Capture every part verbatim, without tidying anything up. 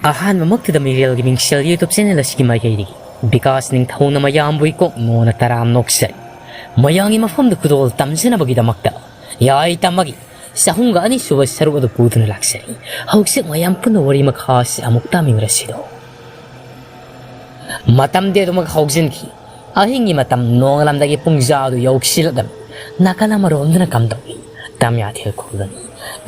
ꯑꯍꯥꯟꯕꯃꯛꯇꯗ ꯃꯤꯔꯦꯜꯒꯤ ꯃꯤꯡꯁꯦꯜ YouTube channel ꯑꯁꯤꯒꯤ ꯃꯥꯏꯀꯩꯗꯒꯤ ꯕꯤꯀꯥꯁ ꯅꯤꯡꯊꯧꯅ ꯃꯌꯥꯝꯕꯨ ꯏꯀꯣꯛ ꯅꯣꯟꯅ ꯇꯔꯥꯝ ꯅꯣꯛꯆꯔꯤ꯫ ꯃꯌꯥꯝꯒꯤ ꯃꯐꯝꯗ ꯈꯨꯗꯣꯜ ꯇꯝꯖꯅꯕꯒꯤꯗꯃꯛꯇ ꯌꯥꯏ ꯇꯝꯃꯒꯤ ꯆꯍꯨꯝꯒ ꯑꯅꯤ ꯁꯨꯕ ꯁꯔꯨꯛ ꯑꯗꯨ ꯄꯨꯗꯨꯅ ꯂꯥꯛꯆꯔꯤ꯫ ꯍꯧꯖꯤꯛ ꯃꯌꯥꯝ ꯄꯨꯟꯅ ꯋꯥꯔꯤ ꯃꯈꯥ ꯑꯁꯤ ꯑꯃꯨꯛ ꯇꯥꯃꯤꯟꯅꯔꯁꯤꯗꯣ꯫ ꯃꯇꯝꯗꯤ ꯑꯗꯨꯃꯛ ꯍꯧꯖꯤꯟꯈꯤ꯫ ꯑꯍꯤꯡꯒꯤ ꯃꯇꯝ ꯅꯣꯡꯉꯥꯜꯂꯝꯗꯥꯏꯒꯤ ꯄꯨꯡꯖꯥ ꯑꯗꯨ ꯌꯧꯁꯤꯜꯂꯛꯂꯝꯃꯤ꯫ ꯅꯥꯀꯜ ꯑꯃꯔꯣꯝꯗꯅ ꯀꯝꯗꯧꯏ? ꯇꯝꯌꯥꯊꯦꯜ ꯈꯨꯜꯗꯅꯤ꯫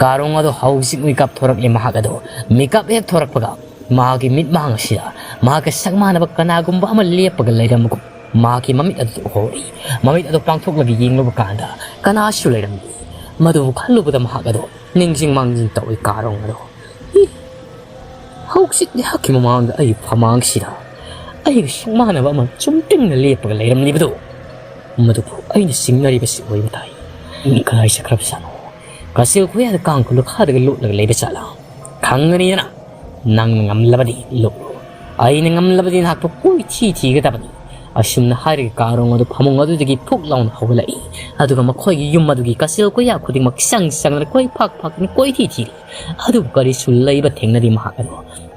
ꯀꯥꯔꯣꯡ ꯑꯗꯨ ꯍꯧꯖꯤꯛ ꯃꯤꯀꯞ ꯊꯣꯔꯛꯂꯤ꯫ ꯃꯍꯥꯛ ꯑꯗꯨ ꯃꯤꯀꯞ ꯍꯦꯛ ꯊꯣꯔꯛꯄꯒ ꯃꯍꯥꯛꯀꯤ ꯃꯤꯠꯃꯥꯡ ꯑꯁꯤꯗ ꯃꯍꯥꯛꯀ ꯁꯛ ꯃꯥꯟꯅꯕ ꯀꯅꯥꯒꯨꯝꯕ ꯑꯃ ꯂꯦꯞꯄꯒ ꯂꯩꯔꯝꯕꯒꯨꯝ ꯃꯍꯥꯛꯀꯤ ꯃꯃꯤꯠ ꯑꯗꯨ ꯎꯍꯧꯔꯤ꯫ ꯃꯃꯤꯠ ꯑꯗꯨ ꯄꯥꯡꯊꯣꯛꯂꯒ ꯌꯦꯡꯂꯨꯕ ꯀꯥꯟꯗ ꯀꯅꯥꯁꯨ ꯂꯩꯔꯝꯗꯦ꯫ ꯃꯗꯨꯕꯨ ꯈꯜꯂꯨꯕꯗ ꯃꯍꯥꯛ ꯑꯗꯨ ꯅꯤꯡꯁꯤꯡ ꯃꯥꯡꯖꯤꯡ ꯇꯧꯏ꯫ ꯀꯥꯔꯣꯡ ꯑꯗꯨ, ꯏ! ꯍꯧꯖꯤꯛ ꯑꯩꯍꯥꯛꯀꯤ ꯃꯃꯥꯡꯗ ꯑꯩꯒꯤ ꯐꯃꯥꯡꯁꯤꯗ ꯑꯩꯒ ꯁꯨꯛꯃꯥꯟꯅꯕ ꯑꯃ ꯆꯨꯝꯗ꯭ꯔꯤꯡꯅ ꯂꯦꯞꯄꯒ ꯂꯩꯔꯝꯂꯤꯕꯗꯨ, ꯃꯗꯨꯕꯨ ꯑꯩꯅ ꯆꯤꯡꯅꯔꯤꯕꯁꯤ ꯑꯣꯏꯕ ꯇꯥꯏ꯫ ꯀꯗꯥꯏ ꯆꯠꯈ꯭ꯔꯕꯖꯥꯠꯅꯣ? ꯀꯥꯆꯤꯜ ꯀꯣꯌꯥꯗ ꯀꯥꯡ ꯈꯨꯂꯨꯈꯥꯗꯒ ꯂꯣꯠꯂꯒ ꯂꯩꯕ ꯖꯥꯠꯂꯥ? ꯈꯪꯒꯅꯤꯗꯅ, ꯅꯪꯅ ꯉꯝꯂꯕꯗꯤ ꯂꯣꯠꯂꯨ꯫ ꯑꯩꯅ ꯉꯝꯂꯕꯗꯤ ꯅꯍꯥꯛꯄꯨ ꯀꯣꯏꯊꯤ ꯊꯤꯒꯗꯕꯅꯤ꯫ ꯑꯁꯨꯝꯅ ꯍꯥꯏꯔꯒ ꯀꯥꯔꯣꯡ ꯑꯗꯨ ꯐꯃꯨꯡ ꯑꯗꯨꯗꯒꯤ ꯐꯨꯛ ꯂꯥꯎꯅ ꯍꯧꯒꯠꯂꯛꯏ꯫ ꯑꯗꯨꯒ ꯃꯈꯣꯏꯒꯤ ꯌꯨꯝ ꯑꯗꯨꯒꯤ ꯀꯥꯆꯤꯜ ꯀꯣꯌꯥ ꯈꯨꯗꯤꯡꯃꯛ ꯆꯪ ꯆꯪꯗꯨꯅ ꯀꯣꯏ ꯐꯥꯛ ꯐꯥꯛꯇꯨꯅ ꯀꯣꯏꯊꯤ ꯊꯤꯔꯤ꯫ ꯑꯗꯨꯕꯨ ꯀꯔꯤꯁꯨ ꯂꯩꯕ ꯊꯦꯡꯅꯗꯦ꯫ ꯃꯍꯥꯛ ꯑꯗꯨ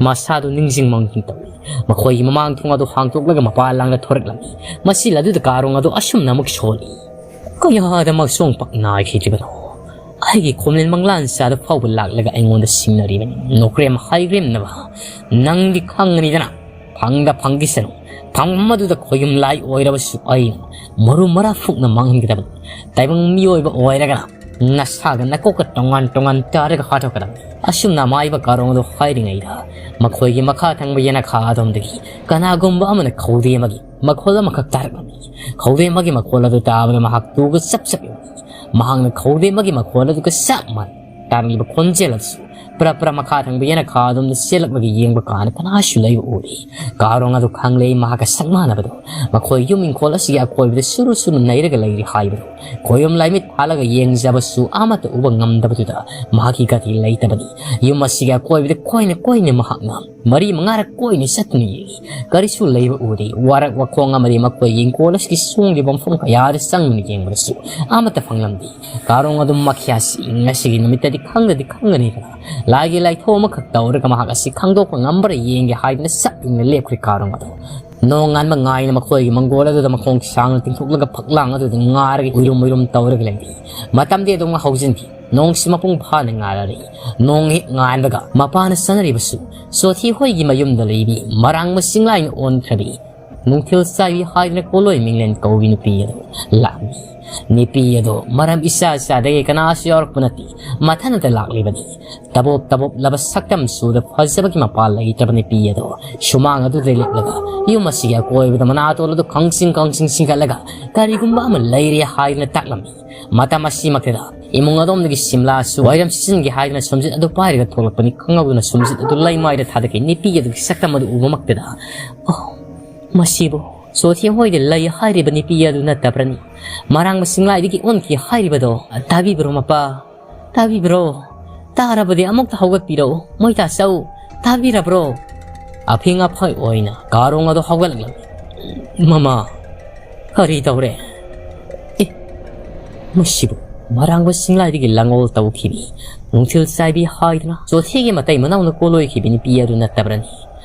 ꯃꯁꯥꯗꯨ ꯅꯤꯡꯁꯤꯡ ꯃꯥꯡꯖꯤꯡ ꯇꯧꯏ꯫ ꯃꯈꯣꯏꯒꯤ ꯃꯃꯥꯡ ꯊꯣꯡ ꯑꯗꯨ ꯍꯥꯡꯗꯣꯛꯂꯒ ꯃꯄꯥꯟ ꯂꯥꯡꯗ ꯊꯣꯔꯛꯂꯝꯃꯤ꯫ ꯃꯁꯤ ꯑꯗꯨꯗ ꯀꯥꯔꯣꯡ ꯑꯗꯨ ꯑꯁꯨꯝꯅ ꯑꯃꯨꯛ ꯁꯣꯜꯂꯤ꯫ ꯀꯌꯥꯗ ꯃꯁꯣꯡ ꯄꯥꯛ ꯅꯥꯏꯈꯤꯗ꯭ꯔꯤꯕꯅꯣ? ꯑꯩꯒꯤ ꯈꯣꯝꯂꯦꯟ ꯃꯪꯂꯥꯟ ꯆꯥꯗ ꯐꯥꯎꯕ ꯂꯥꯛꯂꯒ ꯑꯩꯉꯣꯟꯗ ꯁꯤꯡꯅꯔꯤꯕꯅꯤ꯫ ꯅꯣꯀ꯭ꯔꯦꯝ ꯍꯥꯏꯒ꯭ꯔꯦꯝꯅꯕ, ꯅꯪꯗꯤ ꯈꯪꯒꯅꯤꯗꯅ꯫ ꯐꯪꯗ ꯐꯪꯈꯤꯁꯅꯨ꯫ ꯐꯪꯐꯝ ꯑꯗꯨꯗ ꯈꯣꯌꯨꯝ ꯂꯥꯏ ꯑꯣꯏꯔꯕꯁꯨ ꯑꯩꯅ ꯃꯔꯨ ꯃꯔꯥ ꯐꯨꯛꯅ ꯃꯥꯡꯍꯟꯒꯗꯕꯅꯤ꯫ ꯇꯥꯏꯕꯪ ꯃꯤꯑꯣꯏꯕ ꯑꯣꯏꯔꯒꯅ ꯅꯁꯥꯒ ꯅꯀꯣꯛꯀ ꯇꯣꯉꯥꯟ ꯇꯣꯉꯥꯟ ꯇꯥꯔꯒ ꯍꯥꯠꯇꯣꯛꯀꯗꯕꯅꯤ꯫ ꯑꯁꯨꯝꯅ ꯑꯃꯥꯏꯕ ꯀꯥꯔꯣꯡ ꯑꯗꯨ ꯍꯥꯏꯔꯤꯉꯩꯗ ꯃꯈꯣꯏꯒꯤ ꯃꯈꯥ ꯊꯪꯕ ꯌꯦꯅꯈꯥ ꯑꯗꯣꯝꯗꯒꯤ ꯀꯅꯥꯒꯨꯝꯕ ꯑꯃꯅ ꯈꯧꯗꯦ ꯑꯃꯒꯤ ꯃꯈꯣꯜ ꯑꯃꯈꯛ ꯇꯥꯔꯛꯂꯝꯃꯤ꯫ ꯈꯧꯗꯦ ꯑꯃꯒꯤ ꯃꯈꯣꯜ ꯑꯗꯨ ꯇꯥꯕꯗ ꯃꯍꯥꯛ ꯇꯨꯒ ꯆꯞ ꯆꯞ ꯌꯨꯡꯏ꯫ ꯃꯍꯥꯛꯅ ꯈꯧꯗꯦ ꯑꯃꯒꯤ ꯃꯈꯣꯜ ꯑꯗꯨꯒ ꯆꯞ ꯃꯥꯟꯅꯩ꯫ ꯇꯥꯔꯛꯂꯤꯕ ꯈꯣꯟꯖꯦꯜ ꯑꯗꯨꯁꯨ ꯄ꯭ꯔꯞ ꯄ꯭ꯔꯞ ꯃꯈꯥ ꯊꯪꯕ ꯌꯦꯅꯈꯥ ꯑꯗꯣꯝꯗ ꯆꯦꯜꯂꯛꯂꯒ ꯌꯦꯡꯕ ꯀꯥꯟꯗ ꯀꯅꯥꯁꯨ ꯂꯩꯕ ꯎꯗꯦ꯫ ꯀꯥꯔꯣꯡ ꯑꯗꯨ ꯈꯪꯂꯦ ꯃꯍꯥꯛꯀ ꯁꯛ ꯃꯥꯟꯅꯕꯗꯨ꯫ ꯃꯈꯣꯏ ꯌꯨꯝ ꯏꯪꯈꯣꯜ ꯑꯁꯤꯒꯤ ꯑꯀꯣꯏꯕꯗ ꯁꯨꯔꯨ ꯁꯨꯔꯨ ꯅꯩꯔꯒ ꯂꯩꯔꯤ ꯍꯥꯏꯕꯗꯨ꯫ ꯈꯣꯌꯨꯝ ꯂꯥꯏꯃꯤꯠ ꯊꯥꯜꯂꯒ ꯌꯦꯡꯖꯕꯁꯨ ꯑꯃꯠꯇ ꯎꯕ ꯉꯝꯗꯕꯗꯨꯗ ꯃꯍꯥꯛꯀꯤ ꯒꯇꯤ ꯂꯩꯇꯕꯅꯤ꯫ ꯌꯨꯝ ꯑꯁꯤꯒꯤ ꯑꯀꯣꯏꯕꯗ ꯀꯣꯏꯅ ꯀꯣꯏꯅ ꯃꯍꯥꯛꯅ ꯃꯔꯤ ꯃꯉꯥꯔꯛ ꯀꯣꯏꯅ ꯆꯠꯇꯨꯅ ꯌꯦꯡꯏ꯫ ꯀꯔꯤꯁꯨ ꯂꯩꯕ ꯎꯗꯦ꯫ ꯋꯥꯔꯛ ꯋꯥꯈꯣꯡ ꯑꯃꯗꯤ ꯃꯈꯣꯏꯒꯤ ꯏꯪꯈꯣꯜ ꯑꯁꯤꯒꯤ ꯁꯣꯡꯂꯤꯕ ꯃꯐꯝ ꯀꯌꯥꯗ ꯆꯪꯗꯨꯅ ꯌꯦꯡꯕꯗꯁꯨ ꯑꯃꯠꯇ ꯐꯪꯂꯝꯗꯦ꯫ ꯀꯥꯔꯣꯡ ꯑꯗꯨ ꯃꯈ꯭ꯌꯥꯁꯤ ꯉꯁꯤꯒꯤ ꯅꯨꯃꯤꯠꯇꯗꯤ ꯈꯪꯗꯗꯤ ꯈꯪꯒꯅꯤꯗꯅ ꯂꯥꯏꯒꯤ ꯂꯥꯏꯊꯣꯛ ꯑꯃꯈꯛ ꯇꯧꯔꯒ ꯃꯍꯥꯛ ꯑꯁꯤ ꯈꯪꯗꯣꯛꯄ ꯉꯝꯕ꯭ꯔꯥ ꯌꯦꯡꯒꯦ ꯍꯥꯏꯗꯨꯅ ꯆꯞ ꯌꯨꯡꯅ ꯂꯦꯞꯈ꯭ꯔꯦ ꯀꯥꯔꯣꯡ ꯑꯗꯣ꯫ ꯅꯣꯡꯉꯥꯟꯕ ꯉꯥꯏꯅ ꯃꯈꯣꯏꯒꯤ ꯃꯪꯒꯣꯜ ꯑꯗꯨꯗ ꯃꯈꯣꯡ ꯁꯥꯡꯅ ꯇꯤꯡꯊꯣꯛꯂꯒ ꯐꯛꯂꯥꯡ ꯑꯗꯨꯗ ꯉꯥꯔꯒ ꯎꯏꯔꯨꯝ ꯎꯏꯔꯨꯝ ꯇꯧꯔꯒ ꯂꯩꯔꯤ꯫ ꯃꯇꯝꯗꯤ ꯑꯗꯨꯝ ꯍꯧꯖꯤꯟꯈꯤ꯫ ꯅꯣꯡꯁꯤ ꯃꯄꯨꯡ ꯐꯥꯅ ꯉꯥꯜꯂꯔꯤ꯫ ꯅꯣꯡ ꯍꯦꯛ ꯉꯥꯟꯕꯒ ꯃꯄꯥꯅ ꯆꯠꯅꯔꯤꯕꯁꯨ ꯆꯣꯊꯤ ꯍꯣꯏꯒꯤ ꯃꯌꯨꯝꯗ ꯂꯩꯕꯤ ꯃꯔꯥꯡꯕ ꯆꯤꯡꯂꯥꯏꯅ ꯑꯣꯟꯈ꯭ꯔꯕꯤ ꯅꯨꯡꯊꯤꯜ ꯆꯥꯏꯕꯤ ꯍꯥꯏꯗꯨꯅ ꯀꯣꯂꯣꯏ ꯃꯤꯡꯂꯦꯟ ꯀꯧꯕꯤ ꯅꯨꯄꯤ ꯑꯗꯨ ꯂꯥꯛꯂꯤ꯫ ꯅꯨꯄꯤ ꯑꯗꯨ ꯃꯔꯝ ꯏꯆꯥ ꯆꯥꯗꯒꯤ ꯀꯅꯥꯁꯨ ꯌꯥꯎꯔꯛꯄ ꯅꯠꯇꯦ꯫ ꯃꯊꯟꯇ ꯂꯥꯛꯂꯤꯕꯅꯤ꯫ ꯇꯕꯣꯞ ꯇꯕꯣꯞꯂꯕ ꯁꯛꯇꯝ ꯆꯨꯗ ꯐꯖꯕꯒꯤ ꯃꯄꯥ ꯂꯩꯇ꯭ꯔꯕ ꯅꯨꯄꯤ ꯑꯗꯣ ꯁꯨꯃꯥꯡ ꯑꯗꯨꯗ ꯂꯦꯞꯂꯒ ꯌꯨꯝ ꯑꯁꯤꯒꯤ ꯑꯀꯣꯏꯕꯗ ꯃꯅꯥꯇꯣꯟ ꯑꯗꯨ ꯈꯪꯁꯤꯡ ꯈꯪꯁꯤꯡ ꯁꯤꯡꯒꯠꯂꯒ ꯀꯔꯤꯒꯨꯝꯕ ꯑꯃ ꯂꯩꯔꯦ ꯍꯥꯏꯗꯨꯅ ꯇꯥꯛꯂꯝꯃꯤ꯫ ꯃꯇꯝ ꯑꯁꯤꯃꯛꯇꯗ ꯏꯃꯨꯡ ꯑꯗꯣꯝꯗꯒꯤ ꯁꯤꯝꯂꯥꯁꯨ ꯋꯥꯏꯔꯝ ꯁꯤꯠꯆꯤꯟꯒꯦ ꯍꯥꯏꯗꯨꯅ ꯁꯨꯝꯖꯤꯠ ꯑꯗꯨ ꯄꯥꯏꯔꯒ ꯊꯣꯛꯂꯛꯄꯅꯤ꯫ ꯈꯪꯍꯧꯗꯅ ꯁꯨꯝꯖꯤꯠ ꯑꯗꯨ ꯂꯩꯃꯥꯏꯗ ꯊꯥꯗꯈꯤ꯫ ꯅꯨꯄꯤ ꯑꯗꯨꯒꯤ ꯁꯛꯇꯝ ꯑꯗꯨ ꯎꯕꯃꯛꯇꯗ, "ꯑꯣ, ꯃꯁꯤꯕꯨ ꯆꯣꯊꯤ ꯍꯣꯏꯗ ꯂꯩ ꯍꯥꯏꯔꯤꯕ ꯅꯨꯄꯤ ꯑꯗꯨ ꯅꯠꯇꯕ꯭ꯔꯅꯤ? ꯃꯔꯥꯡꯕ ꯆꯤꯡꯂꯥꯏꯗꯒꯤ ꯑꯣꯟꯈꯤ ꯍꯥꯏꯔꯤꯕꯗꯣ ꯇꯥꯕꯤꯕ꯭ꯔꯣ ꯃꯄꯥ? ꯇꯥꯕꯤꯕ꯭ꯔꯣ? ꯇꯥꯔꯕꯗꯤ ꯑꯃꯨꯛꯇ ꯍꯧꯒꯠꯄꯤꯔꯛꯎ꯫ ꯃꯣꯏ ꯇꯥꯆꯧ, ꯇꯥꯕꯤꯔꯕ꯭ꯔꯣ?" ꯑꯐꯤꯡ ꯑꯐꯥꯏ ꯑꯣꯏꯅ ꯀꯥꯔꯣꯡ ꯑꯗꯣ ꯍꯧꯒꯠꯂꯛꯂꯝꯃꯤ꯫ "ꯃꯃꯥ, ꯀꯔꯤ ꯇꯧꯔꯦ? ꯑꯦ, ꯃꯁꯤꯕꯨ ꯃꯔꯥꯡꯕ ꯆꯤꯡꯂꯥꯏꯗꯒꯤ ꯂꯪꯑꯣꯜ ꯇꯧꯈꯤꯕꯤ ꯅꯨꯡꯊꯤꯜ ꯆꯥꯏꯕꯤ ꯍꯥꯏꯗꯨꯅ ꯆꯣꯊꯤꯒꯤ ꯃꯇꯩ ꯃꯅꯥꯎꯅ ꯀꯣꯂꯣꯏꯈꯤꯕꯤ ꯅꯨꯄꯤ ꯑꯗꯨ ꯅꯠꯇꯕ꯭ꯔꯅꯤ?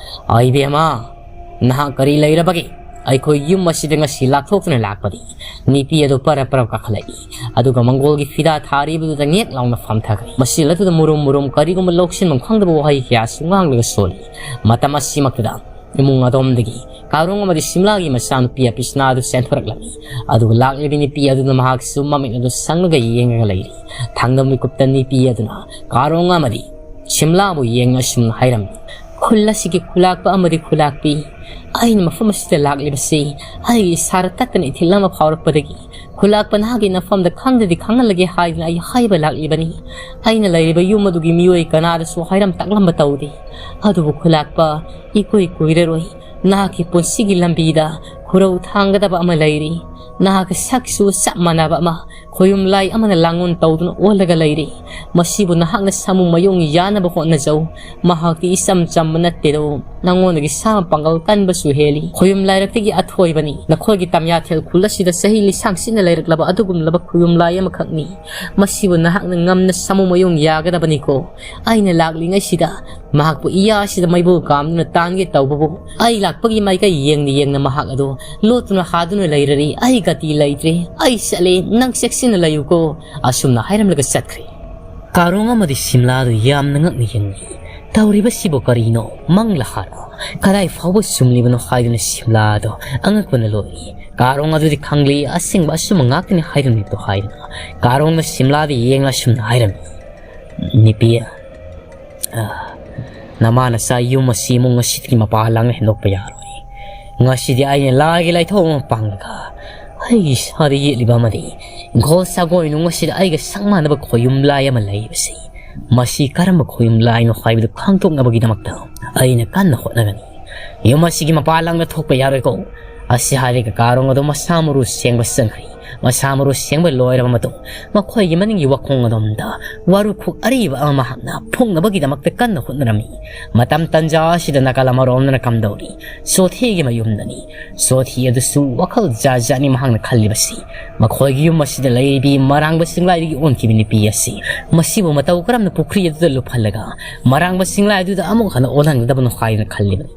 ꯑꯩ ꯕꯦꯝꯃ, ꯅꯍꯥꯛ ꯀꯔꯤ ꯂꯩꯔꯕꯒꯦ? ꯑꯩꯈꯣꯏ ꯌꯨꯝ ꯑꯁꯤꯗ ꯉꯁꯤ ꯂꯥꯛꯊꯣꯛꯇꯨꯅ ꯂꯥꯛꯄꯗꯤ?" ꯅꯨꯄꯤ ꯑꯗꯨ ꯄꯔꯞ ꯄꯔꯞ ꯀꯥꯈꯠꯂꯛꯏ꯫ ꯑꯗꯨꯒ ꯃꯪꯒꯣꯜꯒꯤ ꯐꯤꯗꯥ ꯊꯥꯔꯤꯕꯗꯨꯗ ꯉꯦꯛ ꯂꯥꯎꯅ ꯐꯝꯊꯈ꯭ꯔꯦ꯫ ꯃꯁꯤ ꯑꯗꯨꯗ ꯃꯨꯔꯨꯝ ꯃꯨꯔꯨꯝ ꯀꯔꯤꯒꯨꯝꯕ ꯂꯧꯁꯤꯟꯐꯝ ꯈꯪꯗꯕ ꯋꯥꯍꯩ ꯀꯌꯥꯁꯨ ꯉꯥꯡꯂꯒ ꯁꯣꯜꯂꯤ꯫ ꯃꯇꯝ ꯑꯁꯤꯃꯛꯇꯗ ꯏꯃꯨꯡ ꯑꯗꯣꯝꯗꯒꯤ ꯀꯥꯔꯣꯡ ꯑꯃꯗꯤ ꯁꯤꯝꯂꯥꯒꯤ ꯃꯆꯥꯅꯨꯄꯤ ꯑꯄꯤꯁꯅꯥ ꯑꯗꯨ ꯆꯦꯟꯊꯣꯔꯛꯂꯝꯃꯤ꯫ ꯑꯗꯨꯒ ꯂꯥꯛꯂꯤꯕꯤ ꯅꯨꯄꯤ ꯑꯗꯨꯅ ꯃꯍꯥꯛꯁꯨ ꯃꯃꯤꯠ ꯑꯗꯨ ꯁꯪꯂꯒ ꯌꯦꯡꯂꯒ ꯂꯩꯔꯤ꯫ ꯊꯥꯡꯗꯝ ꯃꯤꯀꯨꯞꯇ ꯅꯨꯄꯤ ꯑꯗꯨꯅ ꯀꯥꯔꯣꯡ ꯑꯃꯗꯤ ꯁꯤꯝꯂꯥꯕꯨ ꯌꯦꯡꯅ ꯑꯁꯨꯝꯅ ꯍꯥꯏꯔꯝꯃꯤ, "ꯈꯨꯜ ꯑꯁꯤꯒꯤ ꯈꯨꯂꯥꯛꯄ ꯑꯃꯗꯤ ꯈꯨꯂꯥꯛꯄꯤ, ꯑꯩꯅ ꯃꯐꯝ ꯑꯁꯤꯗ ꯂꯥꯛꯂꯤꯕꯁꯤ ꯑꯩꯒꯤ ꯏꯁꯥꯗ ꯇꯠꯇꯅ ꯏꯊꯤꯜ ꯑꯃ ꯐꯥꯎꯔꯛꯄꯗꯒꯤ ꯈꯨꯂꯥꯛꯄ ꯅꯍꯥꯛꯀꯤ ꯅꯐꯝꯗ ꯈꯪꯗꯗꯤ ꯈꯪꯍꯜꯂꯒꯦ ꯍꯥꯏꯗꯨꯅ ꯑꯩ ꯍꯥꯏꯕ ꯂꯥꯛꯂꯤꯕꯅꯤ꯫ ꯑꯩꯅ ꯂꯩꯔꯤꯕ ꯌꯨꯝ ꯑꯗꯨꯒꯤ ꯃꯤꯑꯣꯏ ꯀꯅꯥꯗꯁꯨ ꯍꯥꯏꯔꯝ ꯇꯥꯛꯂꯝꯕ ꯇꯧꯗꯦ꯫ ꯑꯗꯨꯕꯨ ꯈꯨꯂꯥꯛꯄ, ꯏꯀꯨꯏ ꯀꯨꯏꯔꯔꯣꯏ ꯅꯍꯥꯛꯀꯤ ꯄꯨꯟꯁꯤꯒꯤ ꯂꯝꯕꯤꯗ ꯈꯨꯔꯧ ꯊꯥꯡꯒꯗꯕ ꯑꯃ ꯂꯩꯔꯤ꯫ ꯅꯍꯥꯛꯀ ꯁꯛꯁꯨ ꯆꯞ ꯃꯥꯟꯅꯕ ꯑꯃ, ꯈꯣꯌꯨꯝ ꯂꯥꯏ ꯑꯃꯅ ꯂꯥꯡꯂꯣꯟ ꯇꯧꯗꯨꯅ ꯑꯣꯜꯂꯒ ꯂꯩꯔꯦ꯫ ꯃꯁꯤꯕꯨ ꯅꯍꯥꯛꯅ ꯁꯥꯃꯨ ꯃꯌꯣꯡ ꯌꯥꯅꯕ ꯍꯣꯠꯅꯖꯧ꯫ ꯃꯍꯥꯛꯇꯤ ꯏꯆꯝ ꯆꯝꯕ ꯅꯠꯇꯦꯗꯣ꯫ ꯅꯉꯣꯟꯗꯒꯤ ꯁꯥ ꯄꯥꯡꯒꯜ ꯀꯟꯕꯁꯨ ꯍꯦꯜꯂꯤ꯫ ꯈꯣꯌꯨꯝ ꯂꯥꯏꯔꯛꯇꯒꯤ ꯑꯊꯣꯏꯕꯅꯤ꯫ ꯅꯈꯣꯏꯒꯤ ꯇꯝꯌꯥꯊꯦꯜ ꯈꯨꯜ ꯑꯁꯤꯗ ꯆꯍꯤ ꯂꯤꯁꯥꯡ ꯁꯤꯠꯅ ꯂꯩꯔꯛꯂꯕ ꯑꯗꯨꯒꯨꯝꯂꯕ ꯈꯣꯌꯨꯝ ꯂꯥꯏ ꯑꯃꯈꯛꯅꯤ꯫ ꯃꯁꯤꯕꯨ ꯅꯍꯥꯛꯅ ꯉꯝꯅ ꯁꯥꯃꯨ ꯃꯌꯣꯡ ꯌꯥꯒꯗꯕꯅꯤꯀꯣ꯫ ꯑꯩꯅ ꯂꯥꯛꯂꯤꯉꯩꯁꯤꯗ ꯃꯍꯥꯛꯄꯨ ꯏꯌꯥꯁꯤꯗ ꯃꯩꯕꯨꯜ ꯀꯥꯝꯗꯨꯅ ꯇꯥꯟꯒꯦ ꯇꯧꯕꯕꯨ, ꯑꯩ ꯂꯥꯛꯄꯒꯤ ꯃꯥꯏꯀꯩ ꯌꯦꯡꯅ ꯌꯦꯡꯅ ꯃꯍꯥꯛ ꯑꯗꯨ ꯂꯣꯠꯇꯨꯅ ꯍꯥꯗꯨꯅ ꯂꯩꯔꯔꯤ꯫ ꯑꯩ ꯒꯇꯤ ꯂꯩꯇ꯭ꯔꯦ꯫ ꯑꯩ ꯆꯠꯂꯦ꯫ ꯅꯪ ꯆꯦꯛꯁꯤꯟꯅ ꯂꯩꯌꯨꯀꯣ꯫ ꯑꯁꯨꯝꯅ ꯍꯥꯏꯔꯝꯂꯒ ꯆꯠꯈ꯭ꯔꯦ꯫ ꯀꯥꯔꯣꯡ ꯑꯃꯗꯤ ꯁꯤꯝꯂꯥꯗꯨ ꯌꯥꯝꯅ ꯉꯛꯅ ꯌꯦꯡꯂꯤ꯫ ꯇꯧꯔꯤꯕꯁꯤꯕꯨ ꯀꯔꯤꯅꯣ? ꯃꯪꯂꯥ ꯍꯥꯔ? ꯀꯗꯥꯏ ꯐꯥꯎꯕ ꯆꯨꯝꯂꯤꯕꯅꯣ ꯍꯥꯏꯗꯨꯅ ꯁꯤꯝꯂꯥꯗꯣ ꯑꯉꯛꯄꯅ ꯂꯣꯏꯔꯤ꯫ ꯀꯥꯔꯣꯡ ꯑꯗꯨꯗꯤ ꯈꯪꯂꯤ, ꯑꯁꯦꯡꯕ ꯑꯆꯨꯝꯕ ꯉꯥꯛꯇꯅꯤ ꯍꯥꯏꯔꯝꯂꯤꯕꯗꯣ ꯍꯥꯏꯗꯨꯅ ꯀꯥꯔꯣꯡꯅ ꯁꯤꯝꯂꯥꯗ ꯌꯦꯡꯂ ꯑꯁꯨꯝꯅ ꯍꯥꯏꯔꯝꯃꯤ, "ꯅꯨꯄꯤ, ꯑ, ꯅꯃꯥ ꯅꯆꯥ ꯌꯨꯝ ꯑꯁꯤ ꯏꯃꯨꯡ ꯑꯁꯤꯗꯒꯤ ꯃꯄꯥ ꯂꯥꯡꯅ ꯍꯦꯟꯗꯣꯛꯄ ꯌꯥꯔꯣꯏ꯫ ꯉꯁꯤꯗꯤ ꯑꯩꯅ ꯂꯥꯏꯒꯤ ꯂꯥꯏꯊꯧ ꯑꯃ ꯄꯥꯡꯂꯒ ꯑꯩꯒꯤ ꯏꯁꯥꯗ ꯌꯦꯠꯂꯤꯕ ꯑꯃꯗꯤ ꯏꯪꯈꯣꯜ ꯁꯥꯒꯣꯏ ꯅꯨꯡ ꯑꯁꯤꯗ ꯑꯩꯒ ꯁꯛ ꯃꯥꯟꯅꯕ ꯈꯣꯌꯨꯝ ꯂꯥꯏ ꯑꯃ ꯂꯩꯕꯁꯤ, ꯃꯁꯤ ꯀꯔꯝꯕ ꯈꯣꯌꯨꯝ ꯂꯥꯏꯅꯣ ꯍꯥꯏꯕꯗꯨ ꯈꯪꯗꯣꯛꯅꯕꯒꯤꯗꯃꯛꯇ ꯑꯩꯅ ꯀꯟꯅ ꯍꯣꯠꯅꯒꯅꯤ꯫ ꯌꯨꯝ ꯑꯁꯤꯒꯤ ꯃꯄꯥ ꯂꯥꯡꯗ ꯊꯣꯛꯄ ꯌꯥꯔꯣꯏꯀꯣ?" ꯑꯁꯤ ꯍꯥꯏꯔꯒ ꯀꯥꯔꯣꯡ ꯑꯗꯨ ꯃꯁꯥ ꯃꯔꯨ ꯁꯦꯡꯕ ꯆꯪꯈ꯭ꯔꯤ꯫ ꯃꯁꯥ ꯃꯔꯨ ꯁꯦꯡꯕ ꯂꯣꯏꯔꯕ ꯃꯇꯨꯡ ꯃꯈꯣꯏꯒꯤ ꯃꯅꯤꯡꯒꯤ ꯋꯥꯈꯣꯡ ꯑꯗꯣꯝꯗ ꯋꯥꯔꯨꯈꯨꯛ ꯑꯔꯤꯕ ꯑꯃ ꯃꯍꯥꯛꯅ ꯐꯨꯡꯅꯕꯒꯤꯗꯃꯛꯇ ꯀꯟꯅ ꯍꯣꯠꯅꯔꯝꯃꯤ꯫ ꯃꯇꯝ ꯇꯟꯖꯥ ꯑꯁꯤꯗ ꯅꯥꯀꯜ ꯑꯃꯔꯣꯝꯗꯅ ꯀꯝꯗꯧꯔꯤ? ꯆꯣꯊꯤꯒꯤ ꯃꯌꯨꯝꯗꯅꯤ꯫ ꯆꯣꯊꯤ ꯑꯗꯨꯁꯨ ꯋꯥꯈꯜ ꯖꯥꯠ ꯖꯥꯠꯅꯤ ꯃꯍꯥꯛꯅ ꯈꯜꯂꯤꯕꯁꯤ꯫ ꯃꯈꯣꯏꯒꯤ ꯌꯨꯝ ꯑꯁꯤꯗ ꯂꯩꯔꯤꯕꯤ ꯃꯔꯥꯡꯕ ꯆꯤꯡꯂꯥꯏꯗꯒꯤ ꯑꯣꯟꯈꯤꯕ ꯅꯨꯄꯤ ꯑꯁꯤ, ꯃꯁꯤꯕꯨ ꯃꯇꯧ ꯀꯔꯝꯅ ꯄꯨꯈ꯭ꯔꯤ ꯑꯗꯨꯗ ꯂꯨꯞꯍꯜꯂꯒ ꯃꯔꯥꯡꯕ ꯆꯤꯡꯂꯥꯏ ꯑꯗꯨꯗ ꯑꯃꯨꯛ ꯍꯟꯅ ꯑꯣꯜꯍꯟꯒꯗꯕꯅꯣ ꯍꯥꯏꯗꯨꯅ ꯈꯜꯂꯤꯕꯅꯤ꯫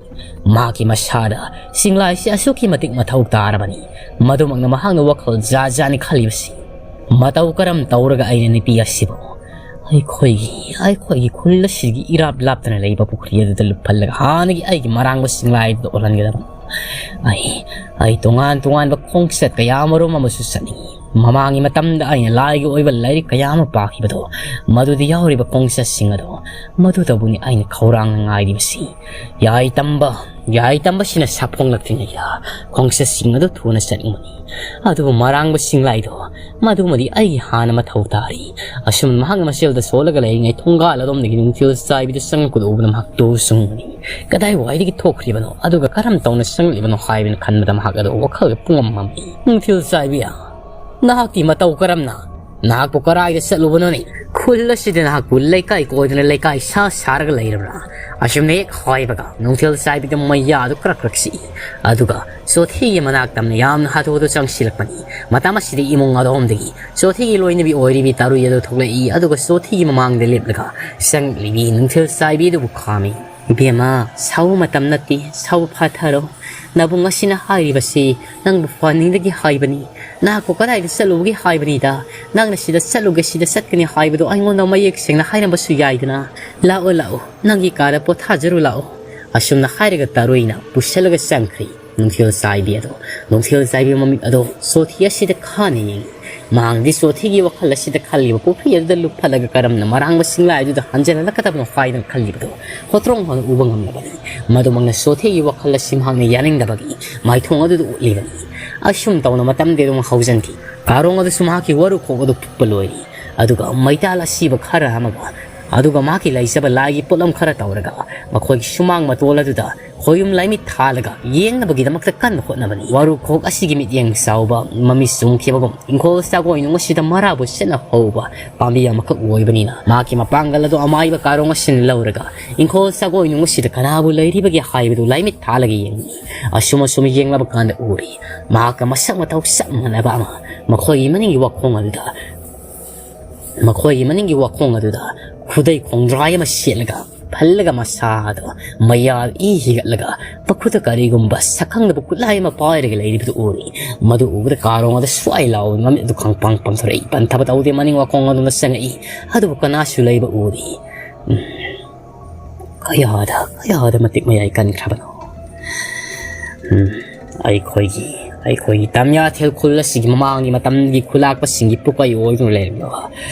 ꯃꯍꯥꯛꯀꯤ ꯃꯁꯥꯗ ꯆꯤꯡꯂꯥꯏꯁꯤ ꯑꯁꯨꯛꯀꯤ ꯃꯇꯤꯛ ꯃꯊꯧ ꯇꯥꯔꯕꯅꯤ꯫ ꯃꯗꯨꯃꯛꯅ ꯃꯍꯥꯛꯅ ꯋꯥꯈꯜ ꯖꯥꯠ ꯖꯥꯠꯅꯤ ꯈꯜꯂꯤꯕꯁꯤ꯫ ꯃꯇꯧ ꯀꯔꯝ ꯇꯧꯔꯒ ꯑꯩꯅ ꯅꯨꯄꯤ ꯑꯁꯤꯕꯨ ꯑꯩꯈꯣꯏꯒꯤ, ꯑꯩꯈꯣꯏꯒꯤ ꯈꯨꯜ ꯑꯁꯤꯒꯤ ꯏꯔꯥꯞ ꯂꯥꯞꯇꯅ ꯂꯩꯕ ꯄꯨꯈ꯭ꯔꯤ ꯑꯗꯨꯗ ꯂꯨꯞꯍꯜꯂꯒ ꯍꯥꯟꯅꯒꯤ ꯑꯩꯒꯤ ꯃꯔꯥꯡꯕ ꯆꯤꯡꯂꯥꯏꯗꯨꯗ ꯑꯣꯜꯍꯟꯒꯗꯕꯅꯤ? ꯑꯩ, ꯑꯩ ꯇꯣꯉꯥꯟ ꯇꯣꯉꯥꯟꯕ ꯈꯣꯡꯆꯠ ꯀꯌꯥ ꯑꯃꯔꯣꯝ ꯑꯃꯁꯨ ꯆꯠꯅꯤꯡꯏ꯫ ꯃꯃꯥꯡꯒꯤ ꯃꯇꯝꯗ ꯑꯩꯅ ꯂꯥꯏꯒꯤ ꯑꯣꯏꯕ ꯂꯥꯏꯔꯤꯛ ꯀꯌꯥ ꯑꯃ ꯄꯥꯈꯤꯕꯗꯣ, ꯃꯗꯨꯗ ꯌꯥꯎꯔꯤꯕ ꯈꯣꯡꯆꯠꯁꯤꯡ ꯑꯗꯣ, ꯃꯗꯨꯗꯕꯨꯅꯤ ꯑꯩꯅ ꯈꯧꯔꯥꯡꯅ ꯉꯥꯏꯔꯤꯕꯁꯤ꯫ ꯌꯥꯏ ꯇꯝꯕ, ꯌꯥꯏ ꯇꯝꯕꯁꯤꯅ ꯁꯥꯐꯣꯡꯂꯛꯇ꯭ꯔꯤꯉꯩꯗ ꯈꯣꯡꯆꯠꯁꯤꯡ ꯑꯗꯨ ꯊꯨꯅ ꯆꯠꯅꯤꯡꯕꯅꯤ꯫ ꯑꯗꯨꯕꯨ ꯃꯔꯥꯡꯕ ꯆꯤꯡꯂꯥꯏꯗꯣ, ꯃꯗꯨꯃꯗꯤ ꯑꯩꯒꯤ ꯍꯥꯟꯅ ꯃꯊꯧ ꯇꯥꯔꯤ꯫ ꯑꯁꯨꯝꯅ ꯃꯍꯥꯛꯅ ꯃꯁꯦꯜꯗ ꯁꯣꯜꯂꯒ ꯂꯩꯔꯤꯉꯩ ꯊꯣꯡꯒꯥꯜ ꯑꯗꯣꯝꯗꯒꯤ ꯅꯨꯡꯊꯤꯜ ꯆꯥꯏꯕꯤꯗꯨ ꯆꯪꯂꯛꯄꯗꯨ ꯎꯕꯗ ꯃꯍꯥꯛ ꯇꯨ ꯆꯨꯡꯕꯅꯤ꯫ ꯀꯗꯥꯏꯋꯥꯏꯗꯒꯤ ꯊꯣꯛꯈ꯭ꯔꯤꯕꯅꯣ, ꯑꯗꯨꯒ ꯀꯔꯝ ꯇꯧꯅ ꯆꯪꯂꯛꯂꯤꯕꯅꯣ ꯍꯥꯏꯕꯅ ꯈꯟꯕꯗ ꯃꯍꯥꯛ ꯑꯗꯨ ꯋꯥꯈꯜꯒ ꯄꯨꯡꯃꯝ ꯃꯝꯃꯤ꯫ ꯅꯨꯡꯊꯤꯜ ꯆꯥꯏꯕꯤ, ꯅꯍꯥꯛꯇꯤ ꯃꯇꯧ ꯀꯔꯝꯅ? ꯅꯍꯥꯛꯄꯨ ꯀꯔꯥꯏꯗ ꯆꯠꯂꯨꯕꯅꯣꯅꯦ? ꯈꯨꯜ ꯑꯁꯤꯗ ꯅꯍꯥꯛꯄꯨ ꯂꯩꯀꯥꯏ ꯀꯣꯏꯗꯨꯅ ꯂꯩꯀꯥꯏ ꯁꯥ ꯁꯥꯔꯒ ꯂꯩꯔꯕ꯭ꯔꯥ? ꯑꯁꯨꯝꯅ ꯍꯦꯛ ꯍꯥꯏꯕꯒ ꯅꯨꯡꯊꯤꯜ ꯆꯥꯏꯕꯤꯗ ꯃꯩꯌꯥ ꯑꯗꯨ ꯀ꯭ꯔꯛ ꯀ꯭ꯔꯛ ꯁꯤꯛꯏ꯫ ꯑꯗꯨꯒ ꯆꯣꯊꯤꯒꯤ ꯃꯅꯥꯛ ꯇꯝꯅ ꯌꯥꯝꯅ ꯍꯥꯊꯨ ꯍꯥꯊꯨ ꯆꯪꯁꯤꯜꯂꯛꯄꯅꯤ꯫ ꯃꯇꯝ ꯑꯁꯤꯗ ꯏꯃꯨꯡ ꯑꯗꯣꯝꯗꯒꯤ ꯆꯣꯊꯤꯒꯤ ꯂꯣꯏꯅꯕꯤ ꯑꯣꯏꯔꯤꯕꯤ ꯇꯔꯨꯏ ꯑꯗꯨ ꯊꯣꯛꯂꯛꯏ꯫ ꯑꯗꯨꯒ ꯆꯣꯊꯤꯒꯤ ꯃꯃꯥꯡꯗ ꯂꯦꯞꯂꯒ ꯆꯪꯂꯤꯕꯤ ꯅꯨꯡꯊꯤꯜ ꯆꯥꯏꯕꯤ ꯑꯗꯨꯕꯨ ꯈꯥꯝꯃꯤ꯫ "ꯏꯕꯦꯝꯃ, ꯁꯥꯎꯕ ꯃꯇꯝ ꯅꯠꯇꯦ, ꯁꯥꯎꯕ ꯐꯥꯊꯔꯣ꯫ ꯅꯕꯨꯡ ꯑꯁꯤꯅ ꯍꯥꯏꯔꯤꯕꯁꯤ ꯅꯪꯕꯨ ꯐꯍꯟꯅꯤꯡꯗꯒꯤ ꯍꯥꯏꯕꯅꯤ꯫ ꯅꯍꯥꯛꯄꯨ ꯀꯗꯥꯏꯗ ꯆꯠꯂꯨꯕꯒꯤ ꯍꯥꯏꯕꯅꯤꯗ? ꯅꯪꯅ ꯁꯤꯗ ꯆꯠꯂꯨꯒꯦ, ꯁꯤꯗ ꯆꯠꯀꯅꯤ ꯍꯥꯏꯕꯗꯣ ꯑꯩꯉꯣꯟꯗ ꯃꯌꯦꯛ ꯁꯦꯡꯅ ꯍꯥꯏꯔꯝꯕꯁꯨ ꯌꯥꯏꯗꯅ꯫ ꯂꯥꯛꯑꯣ, ꯂꯥꯛꯑꯣ, ꯅꯪꯒꯤ ꯀꯥꯗ ꯄꯣꯊꯥꯖꯔꯨ ꯂꯥꯛꯑꯣ"꯫ ꯑꯁꯨꯝꯅ ꯍꯥꯏꯔꯒ ꯇꯔꯨꯏꯅ ꯄꯨꯁꯜꯂꯒ ꯆꯪꯈ꯭ꯔꯤ ꯅꯨꯡꯊꯤꯜ ꯆꯥꯏꯕꯤ ꯑꯗꯣ꯫ ꯅꯨꯡꯊꯤꯜ ꯆꯥꯏꯕꯤ ꯃꯃꯤꯠ ꯑꯗꯣ ꯆꯣꯊꯤ ꯑꯁꯤꯗ ꯈꯥꯅ ꯌꯦꯡꯉꯤ꯫ ꯃꯍꯥꯛꯗꯤ ꯆꯣꯊꯤꯒꯤ ꯋꯥꯈꯜ ꯑꯁꯤꯗ ꯈꯜꯂꯤꯕ ꯄꯨꯈ꯭ꯔꯤ ꯑꯗꯨꯗ ꯂꯨꯞꯍꯜꯂꯒ ꯀꯔꯝꯅ ꯃꯔꯥꯡꯕ ꯁꯤꯡꯂꯥꯏ ꯑꯗꯨꯗ ꯍꯟꯖꯤꯜꯍꯜꯂꯛꯀꯗꯕꯅꯣ ꯍꯥꯏꯗꯅ ꯈꯜꯂꯤꯕꯗꯣ ꯍꯣꯇ꯭ꯔꯣꯡ ꯍꯥꯏꯅ ꯎꯕ ꯉꯝꯂꯕꯅꯤ꯫ ꯃꯗꯨꯃꯛꯅ ꯆꯣꯊꯤꯒꯤ ꯋꯥꯈꯜ ꯑꯁꯤ ꯃꯍꯥꯛꯅ ꯌꯥꯅꯤꯡꯗꯕꯒꯤ ꯃꯥꯏꯊꯣꯡ ꯑꯗꯨꯗ ꯎꯠꯂꯤꯕꯅꯤ꯫ ꯑꯁꯨꯝ ꯇꯧꯅ ꯃꯇꯝꯗꯤ ꯑꯗꯨꯝ ꯍꯧꯖꯤꯟꯈꯤ꯫ ꯀꯥꯔꯣꯡ ꯑꯗꯨꯁꯨ ꯃꯍꯥꯛꯀꯤ ꯋꯥꯔꯨ ꯈꯣꯛ ꯑꯗꯨ ꯐꯨꯛꯄ ꯂꯣꯏꯔꯤ꯫ ꯑꯗꯨꯒ ꯃꯩꯇꯥꯜ ꯑꯁꯤꯕ ꯈꯔ ꯑꯃꯒ, ꯑꯗꯨꯒ ꯃꯍꯥꯛꯀꯤ ꯂꯩꯖꯕ ꯂꯥꯏꯒꯤ ꯄꯣꯠꯂꯝ ꯈꯔ ꯇꯧꯔꯒ ꯃꯈꯣꯏꯒꯤ ꯁꯨꯃꯥꯡ ꯃꯇꯣꯜ ꯑꯗꯨꯗ ꯈꯣꯌꯨꯝ ꯂꯥꯏꯃꯤꯠ ꯊꯥꯜꯂꯒ ꯌꯦꯡꯅꯕꯒꯤꯗꯃꯛꯇ ꯀꯟꯅ ꯍꯣꯠꯅꯕꯅꯤ꯫ ꯋꯥꯔꯨ ꯈꯣꯛ ꯑꯁꯤꯒꯤ ꯃꯤꯠꯌꯦꯡ ꯆꯥꯎꯕ ꯃꯃꯤ ꯆꯨꯝꯈꯤꯕꯒꯨꯝ ꯏꯪꯈꯣꯜ ꯆꯥꯒꯣꯏꯅꯨꯡ ꯑꯁꯤꯗ ꯃꯔꯥꯕꯨ ꯆꯠꯅ ꯍꯧꯕ ꯄꯥꯝꯕꯤ ꯑꯃꯈꯛ ꯑꯣꯏꯕꯅꯤꯅ ꯃꯍꯥꯛꯀꯤ ꯃꯄꯥꯡꯒꯜ ꯑꯗꯨ ꯑꯃꯥꯏꯕ ꯀꯥꯔꯣꯡ ꯑꯁꯤꯅ ꯂꯧꯔꯒ ꯏꯪꯈꯣꯜ ꯆꯥꯒꯣꯏꯅꯨꯡ ꯑꯁꯤꯗ ꯀꯅꯥꯕꯨ ꯂꯩꯔꯤꯕꯒꯦ ꯍꯥꯏꯕꯗꯨ ꯂꯥꯏꯃꯤꯠ ꯊꯥꯜꯂꯒ ꯌꯦꯡꯉꯤ꯫ ꯑꯁꯨꯝ ꯑꯁꯨꯝ ꯌꯦꯡꯂꯕ ꯀꯥꯟꯗ ꯎꯔꯤ ꯃꯍꯥꯛꯀ ꯃꯁꯛ ꯃꯇꯧ ꯆꯞ ꯃꯥꯟꯅꯕ ꯑꯃ ꯃꯈꯣꯏꯒꯤ ꯃꯅꯤꯡꯒꯤ ꯋꯥꯈꯣꯡ ꯑꯗꯨꯗ ꯃꯈꯣꯏꯒꯤ ꯃꯅꯤꯡꯒꯤ ꯋꯥꯈꯣꯡ ꯑꯗꯨꯗ ꯈꯨꯗꯩ ꯈꯣꯡꯗ꯭ꯔꯥꯏ ꯑꯃ ꯁꯦꯠꯂꯒ ꯐꯜꯂꯒ ꯃꯁꯥꯗꯣ ꯃꯌꯥ ꯏ ꯍꯤꯒꯠꯂꯒ ꯃꯈꯨꯠꯇ ꯀꯔꯤꯒꯨꯝꯕ ꯁꯛꯈꯪꯗꯕ ꯈꯨꯠꯂꯥꯏ ꯑꯃ ꯄꯥꯏꯔꯒ ꯂꯩꯔꯤꯕꯗꯨ ꯎꯔꯤ꯫ ꯃꯗꯨ ꯎꯕꯗ ꯀꯥꯔꯣꯡ ꯑꯗꯨ ꯁ꯭ꯋꯥꯏ ꯂꯥꯎꯕ ꯃꯃꯤꯠ ꯑꯗꯨ ꯈꯪꯄꯥꯡ ꯄꯥꯡꯊꯣꯔꯛꯏ꯫ ꯄꯟꯊꯕ ꯇꯧꯗꯦ ꯃꯅꯤꯡ ꯋꯥꯈꯣꯡ ꯑꯗꯨꯅ ꯆꯪꯉꯛꯏ꯫ ꯑꯗꯨꯕꯨ ꯀꯅꯥꯁꯨ ꯂꯩꯕ ꯎꯗꯦ꯫ ꯎꯝ꯫ ꯀꯌꯥꯗ, ꯀꯌꯥꯗ ꯃꯇꯤꯛ ꯃꯌꯥꯏ ꯀꯟꯈ꯭ꯔꯕꯅꯣ? ꯎꯝ꯫ ꯑꯩꯈꯣꯏꯒꯤ, ꯑꯩꯈꯣꯏꯒꯤ ꯇꯝꯌꯥꯊꯦꯜ ꯈꯨꯜ ꯑꯁꯤꯒꯤ ꯃꯃꯥꯡꯒꯤ ꯃꯇꯝꯒꯤ ꯈꯨꯂꯥꯛꯄꯁꯤꯡꯒꯤ ꯄꯨꯀꯩ ꯑꯣꯏꯗꯨꯅ ꯂꯩꯔꯝꯂꯕ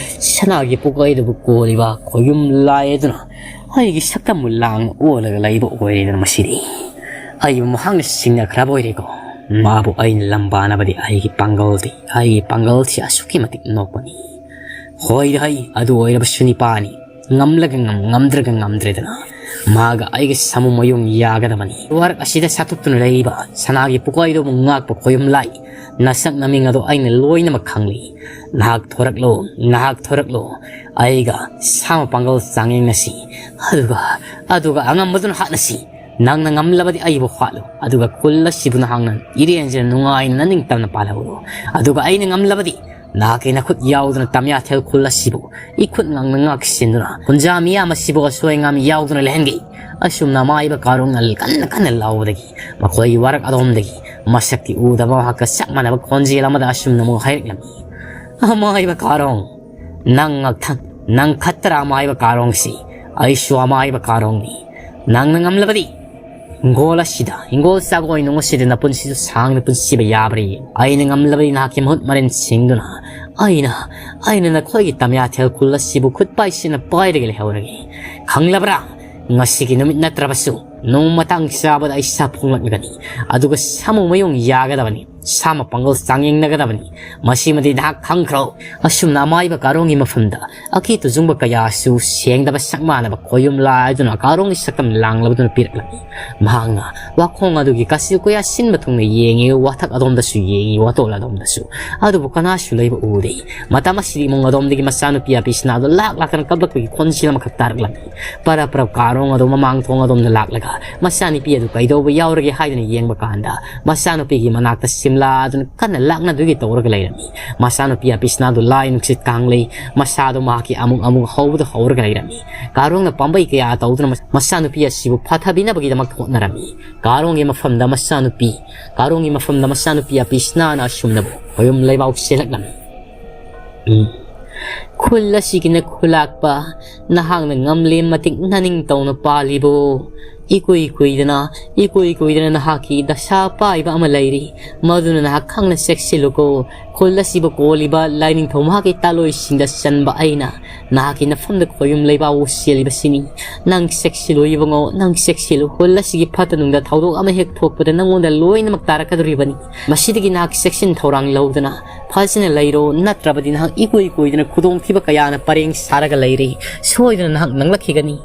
ꯁꯅꯥꯒꯤ ꯄꯨꯀꯩꯗꯨꯕꯨ ꯀꯣꯜꯂꯤꯕ ꯈꯣꯌꯨꯝ ꯂꯥꯏ ꯑꯗꯨꯅ ꯑꯩꯒꯤ ꯁꯛꯇꯝꯕꯨ ꯂꯥꯡꯅ ꯑꯣꯜꯂꯒ ꯂꯩꯕ ꯑꯣꯏꯔꯦꯗꯅ ꯃꯁꯤꯗꯤ꯫ ꯑꯩꯕꯨ ꯃꯍꯥꯛꯅ ꯁꯤꯡꯅꯈ꯭ꯔꯕ ꯑꯣꯏꯔꯦꯀꯣ꯫ ꯃꯥꯕꯨ ꯑꯩꯅ ꯂꯝꯕꯥꯅꯕꯗꯤ ꯑꯩꯒꯤ ꯄꯥꯡꯒꯜꯗꯤ, ꯑꯩꯒꯤ ꯄꯥꯡꯒꯜꯁꯤ ꯑꯁꯨꯛꯀꯤ ꯃꯇꯤꯛ ꯅꯣꯛꯄꯅꯤ꯫ ꯍꯣꯏꯗ ꯍꯩ, ꯑꯗꯨ ꯑꯣꯏꯔꯕꯁꯨ ꯅꯤꯄꯥꯅꯤ꯫ ꯉꯝꯂꯒ ꯉꯝ, ꯉꯝꯗ꯭ꯔꯒ ꯉꯝꯗ꯭ꯔꯦꯗꯅ꯫ ꯃꯥꯒ ꯑꯩꯒ ꯁꯥꯃꯨ ꯃꯌꯨꯡ ꯌꯥꯒꯗꯕꯅꯤ꯫ ꯋꯥꯔꯛ ꯑꯁꯤꯗ ꯁꯥꯠꯇꯣꯛꯇꯨꯅ ꯂꯩꯔꯤꯕ ꯁꯅꯥꯒꯤ ꯄꯨꯀꯩꯗꯨꯕꯨ ꯉꯥꯛꯄ ꯈꯣꯌꯨꯝ ꯂꯥꯏ ꯅꯁꯛ ꯅꯃꯤꯡ ꯑꯗꯣ ꯑꯩꯅ ꯂꯣꯏꯅꯃꯛ ꯈꯪꯂꯤ꯫ ꯅꯍꯥꯛ ꯊꯣꯔꯛꯂꯣ, ꯅꯍꯥꯛ ꯊꯣꯔꯛꯂꯣ꯫ ꯑꯩꯒ ꯁꯥ ꯃꯄꯥꯡꯒꯜ ꯆꯥꯡꯌꯦꯡꯅꯁꯤ꯫ ꯑꯗꯨꯒ, ꯑꯗꯨꯒ ꯑꯉꯝꯕꯗꯨꯅ ꯍꯥꯠꯅꯁꯤ꯫ ꯅꯪꯅ ꯉꯝꯂꯕꯗꯤ ꯑꯩꯕꯨ ꯍꯥꯠꯂꯨ꯫ ꯑꯗꯨꯒ ꯈꯨꯜ ꯑꯁꯤꯕꯨ ꯅꯍꯥꯛꯅ ꯏꯔꯦꯟꯖꯅ ꯅꯨꯡꯉꯥꯏꯅ ꯅꯅꯤꯡꯇꯝꯅ ꯄꯥꯜꯍꯧꯔꯣ꯫ ꯑꯗꯨꯒ ꯑꯩꯅ ꯉꯝꯂꯕꯗꯤ ꯅꯍꯥꯛꯀꯤ ꯅꯈꯨꯠ ꯌꯥꯎꯗꯅ ꯇꯝꯌꯥꯊꯦꯜ ꯈꯨꯜ ꯑꯁꯤꯕꯨ ꯏꯈꯨꯠ ꯉꯥꯛꯅ ꯉꯥꯛꯁꯤꯟꯗꯨꯅ ꯈꯨꯟꯖꯥ ꯃꯤꯌꯥꯝ ꯑꯁꯤꯕꯨ ꯑꯁꯣꯏ ꯑꯉꯥꯝ ꯌꯥꯎꯗꯅ ꯂꯩꯍꯟꯒꯦ꯫ ꯑꯁꯨꯝꯅ ꯑꯃꯥꯏꯕ ꯀꯥꯔꯣꯡꯅ ꯀꯟꯅ ꯀꯟꯅ ꯂꯥꯎꯕꯗꯒꯤ ꯃꯈꯣꯏꯒꯤ ꯋꯥꯔꯛ ꯑꯗꯣꯝꯗꯒꯤ ꯃꯁꯛꯇꯤ ꯎꯗꯕ ꯃꯍꯥꯛꯀ ꯆꯞ ꯃꯥꯟꯅꯕ ꯈꯣꯟꯖꯦꯜ ꯑꯃꯗ ꯑꯁꯨꯝꯅ ꯑꯃꯨꯛ ꯍꯥꯏꯔꯛꯂꯝꯃꯤ, "ꯑꯃꯥꯏꯕ ꯀꯥꯔꯣꯡ, ꯅꯪ ꯉꯛꯊꯪ, ꯅꯪ ꯈꯠꯇꯔ ꯑꯃꯥꯏꯕ ꯀꯥꯔꯣꯡꯁꯤ, ꯑꯩꯁꯨ ꯑꯃꯥꯏꯕ ꯀꯥꯔꯣꯡꯅꯤ꯫ ꯅꯪꯅ ꯉꯝꯂꯕꯗꯤ ꯍꯤꯡꯒꯣꯜ ꯑꯁꯤꯗ, ꯍꯤꯡꯒꯣꯜ ꯆꯥꯒꯣꯏ ꯅꯨꯡ ꯑꯁꯤꯗ ꯅꯄꯨꯟꯁꯤꯗꯨ ꯁꯥꯡꯅ ꯄꯨꯟꯁꯤꯕ ꯌꯥꯕ꯭ꯔꯥ ꯌꯦꯡ꯫ ꯑꯩꯅ ꯉꯝꯂꯕꯗꯤ ꯅꯍꯥꯛꯀꯤ ꯃꯍꯨꯠ ꯃꯔꯦꯟ ꯁꯤꯡꯗꯨꯅ ꯑꯩꯅ, ꯑꯩꯅ ꯅꯈꯣꯏꯒꯤ ꯇꯝꯌꯥꯊꯦꯜ ꯈꯨꯜ ꯑꯁꯤꯕꯨ ꯈꯨꯠ ꯄꯥꯏꯁꯤꯅ ꯄꯥꯏꯔꯒ ꯂꯩꯍꯧꯔꯒꯦ꯫ ꯈꯪꯂꯕ꯭ꯔꯥ? ꯉꯁꯤꯒꯤ ꯅꯨꯃꯤꯠ ꯅꯠꯇ꯭ꯔꯕꯁꯨ ꯅꯣꯡ ꯃꯇꯥꯡ ꯆꯥꯕꯗ ꯑꯩ ꯁꯥ ꯐꯣꯡꯂꯛꯂꯒꯅꯤ꯫ ꯑꯗꯨꯒ ꯁꯥꯃꯨ ꯃꯌꯨꯡ ꯌꯥꯒꯗꯕꯅꯤ꯫ ꯁꯥ ꯃꯄꯥꯡꯒꯜ ꯆꯥꯡꯌꯦꯡꯅꯒꯗꯕꯅꯤ꯫ ꯃꯁꯤꯃꯗꯤ ꯅꯍꯥꯛ ꯈꯪꯈ꯭ꯔꯣ꯫" ꯑꯁꯨꯝꯅ ꯑꯃꯥꯏꯕ ꯀꯥꯔꯣꯡꯒꯤ ꯃꯐꯝꯗ ꯑꯀꯤ ꯇꯨꯖꯨꯡꯕ ꯀꯌꯥꯁꯨ ꯁꯦꯡꯗꯕ ꯁꯛ ꯃꯥꯟꯅꯕ ꯈꯣꯌꯨꯝ ꯂꯥꯏꯗꯨꯅ ꯀꯥꯔꯣꯡꯒꯤ ꯁꯛꯇꯝ ꯂꯥꯡꯂꯕꯗꯨꯅ ꯄꯤꯔꯛꯂꯝꯃꯤ꯫ ꯃꯍꯥꯛꯅ ꯋꯥꯈꯣꯡ ꯑꯗꯨꯒꯤ ꯀꯥꯆꯤꯜ ꯀꯣꯌꯥ ꯁꯤꯟꯕ ꯊꯨꯡꯅ ꯌꯦꯡꯉꯤ, ꯋꯥꯊꯛ ꯑꯗꯣꯝꯗꯁꯨ ꯌꯦꯡꯉꯤ, ꯋꯥꯇꯣꯜ ꯑꯗꯣꯝꯗꯁꯨ꯫ ꯑꯗꯨꯕꯨ ꯀꯅꯥꯁꯨ ꯂꯩꯕ ꯎꯗꯦ꯫ ꯃꯇꯝ ꯑꯁꯤꯗ ꯏꯃꯨꯡ ꯑꯗꯣꯝꯗꯒꯤ ꯃꯆꯥꯅꯨꯄꯤ ꯑꯄꯤꯁꯤꯅꯥꯗꯣ ꯂꯥꯛ ꯂꯥꯛꯇꯅ ꯀꯞꯂꯛꯄꯒꯤ ꯈꯣꯟꯖꯦꯜ ꯑꯃꯈꯛ ꯇꯥꯔꯛꯂꯝꯃꯤ꯫ ꯄꯔꯞ ꯄꯔꯞ ꯀꯥꯔꯣꯡ ꯑꯗꯣ ꯃꯃꯥꯡ ꯊꯣꯡ ꯑꯗꯣꯝꯗ ꯂꯥꯛꯂꯒ ꯃꯆꯥꯅꯨꯄꯤ ꯑꯗꯨ ꯀꯩꯗꯧꯕ ꯌꯥꯎꯔꯒꯦ ꯍꯥꯏꯗꯨꯅ ꯌꯦꯡꯕ ꯀꯥꯟꯗ ꯃꯆꯥꯅꯨꯄꯤꯒꯤ ꯃꯅꯥꯛꯇ ꯁꯤꯝꯂꯥꯗꯨꯅ ꯀꯟꯅ ꯂꯥꯛꯅꯗꯨꯒꯤ ꯇꯧꯔꯒ ꯂꯩꯔꯝꯃꯤ꯫ ꯃꯆꯥꯅꯨꯄꯤ ꯑꯄꯤꯁꯤꯅꯥꯗꯨ ꯂꯥꯏ ꯅꯨꯡꯁꯤꯠ ꯀꯥꯡꯂꯩ ꯃꯁꯥꯗꯨ ꯃꯍꯥꯛꯀꯤ ꯑꯃꯨꯛ ꯑꯃꯨꯛ ꯍꯧꯕꯗ ꯍꯧꯔꯒ ꯂꯩꯔꯝꯃꯤ꯫ ꯀꯥꯔꯣꯡꯅ ꯄꯥꯝꯕꯩ ꯀꯌꯥ ꯇꯧꯗꯨꯅ ꯃꯆꯥꯅꯨꯄꯤ ꯑꯁꯤꯕꯨ ꯐꯊꯕꯤꯅꯕꯒꯤꯗꯃꯛ ꯍꯣꯠꯅꯔꯝꯃꯤ꯫ ꯀꯥꯔꯣꯡꯒꯤ ꯃꯐꯝꯗ ꯃꯆꯥꯅꯨꯄꯤ, ꯀꯥꯔꯣꯡꯒꯤ ꯃꯐꯝꯗ ꯃꯆꯥꯅꯨꯄꯤ ꯑꯄꯤꯁꯤꯅꯥꯅ ꯑꯁꯨꯝꯅꯕꯨ ꯈꯣꯌꯨꯝ ꯂꯩꯕꯥꯎ ꯆꯦꯜꯂꯛꯂꯝꯃꯤ꯫ ꯎꯝ꯫ ꯈꯨꯜ ꯑꯁꯤꯒꯤꯅ ꯈꯨꯂꯥꯛꯄ, ꯅꯍꯥꯛꯅ ꯉꯝꯂꯦ ꯃꯇꯤꯛ ꯅꯅꯤꯡ ꯇꯧꯅ ꯄꯥꯜꯂꯤꯕꯣ? ꯏꯀꯨꯏ ꯀꯨꯏꯗꯅ, ꯏꯀꯨꯏ ꯀꯨꯏꯗꯅ ꯅꯍꯥꯛꯀꯤ ꯗꯁꯥ ꯄꯥꯏꯕ ꯑꯃ ꯂꯩꯔꯤ꯫ ꯃꯗꯨꯅ ꯅꯍꯥꯛ ꯈꯪꯅ ꯆꯦꯛꯁꯤꯜꯂꯨꯀꯣ꯫ ꯈꯨꯜ ꯑꯁꯤꯕꯨ ꯀꯣꯜꯂꯤꯕ ꯂꯥꯏꯅꯤꯡꯊꯧ ꯃꯍꯥꯛꯀꯤ ꯇꯥꯂꯣꯏꯁꯤꯡꯗ ꯆꯟꯕ ꯑꯩꯅ ꯅꯍꯥꯛꯀꯤ ꯅꯐꯝꯗ ꯈꯣꯌꯨꯝ ꯂꯩꯕꯥꯛ ꯆꯦꯜꯂꯤꯕꯁꯤꯅꯤ꯫ ꯅꯪ ꯆꯦꯛꯁꯤꯜꯂꯨ ꯏꯕꯨꯡꯉꯣ, ꯅꯪ ꯆꯦꯛꯁꯤꯜꯂꯨ꯫ ꯈꯨꯜ ꯑꯁꯤꯒꯤ ꯐꯠꯇ ꯅꯨꯡꯗ ꯊꯧꯗꯣꯛ ꯑꯃ ꯍꯦꯛ ꯊꯣꯛꯄꯗ ꯅꯪꯉꯣꯟꯗ ꯂꯣꯏꯅꯃꯛ ꯇꯥꯔꯛꯀꯗꯧꯔꯤꯕꯅꯤ꯫ ꯃꯁꯤꯗꯒꯤ ꯅꯍꯥꯛ ꯆꯦꯛꯁꯤꯟ ꯊꯧꯔꯥꯡ ꯂꯧꯗꯅ ꯐꯖꯅ ꯂꯩꯔꯣ, ꯅꯠꯇ꯭ꯔꯕꯗꯤ ꯅꯍꯥꯛ ꯏꯀꯨꯏ ꯀꯨꯏꯗꯅ ꯈꯨꯗꯣꯡꯊꯤꯕ ꯀꯌꯥꯅ ꯄꯔꯦꯡ ꯁꯥꯔꯒ ꯂꯩꯔꯦ, ꯁꯣꯏꯗꯅ ꯅꯍꯥꯛ ꯅꯪꯂꯛꯈꯤꯒꯅꯤ꯫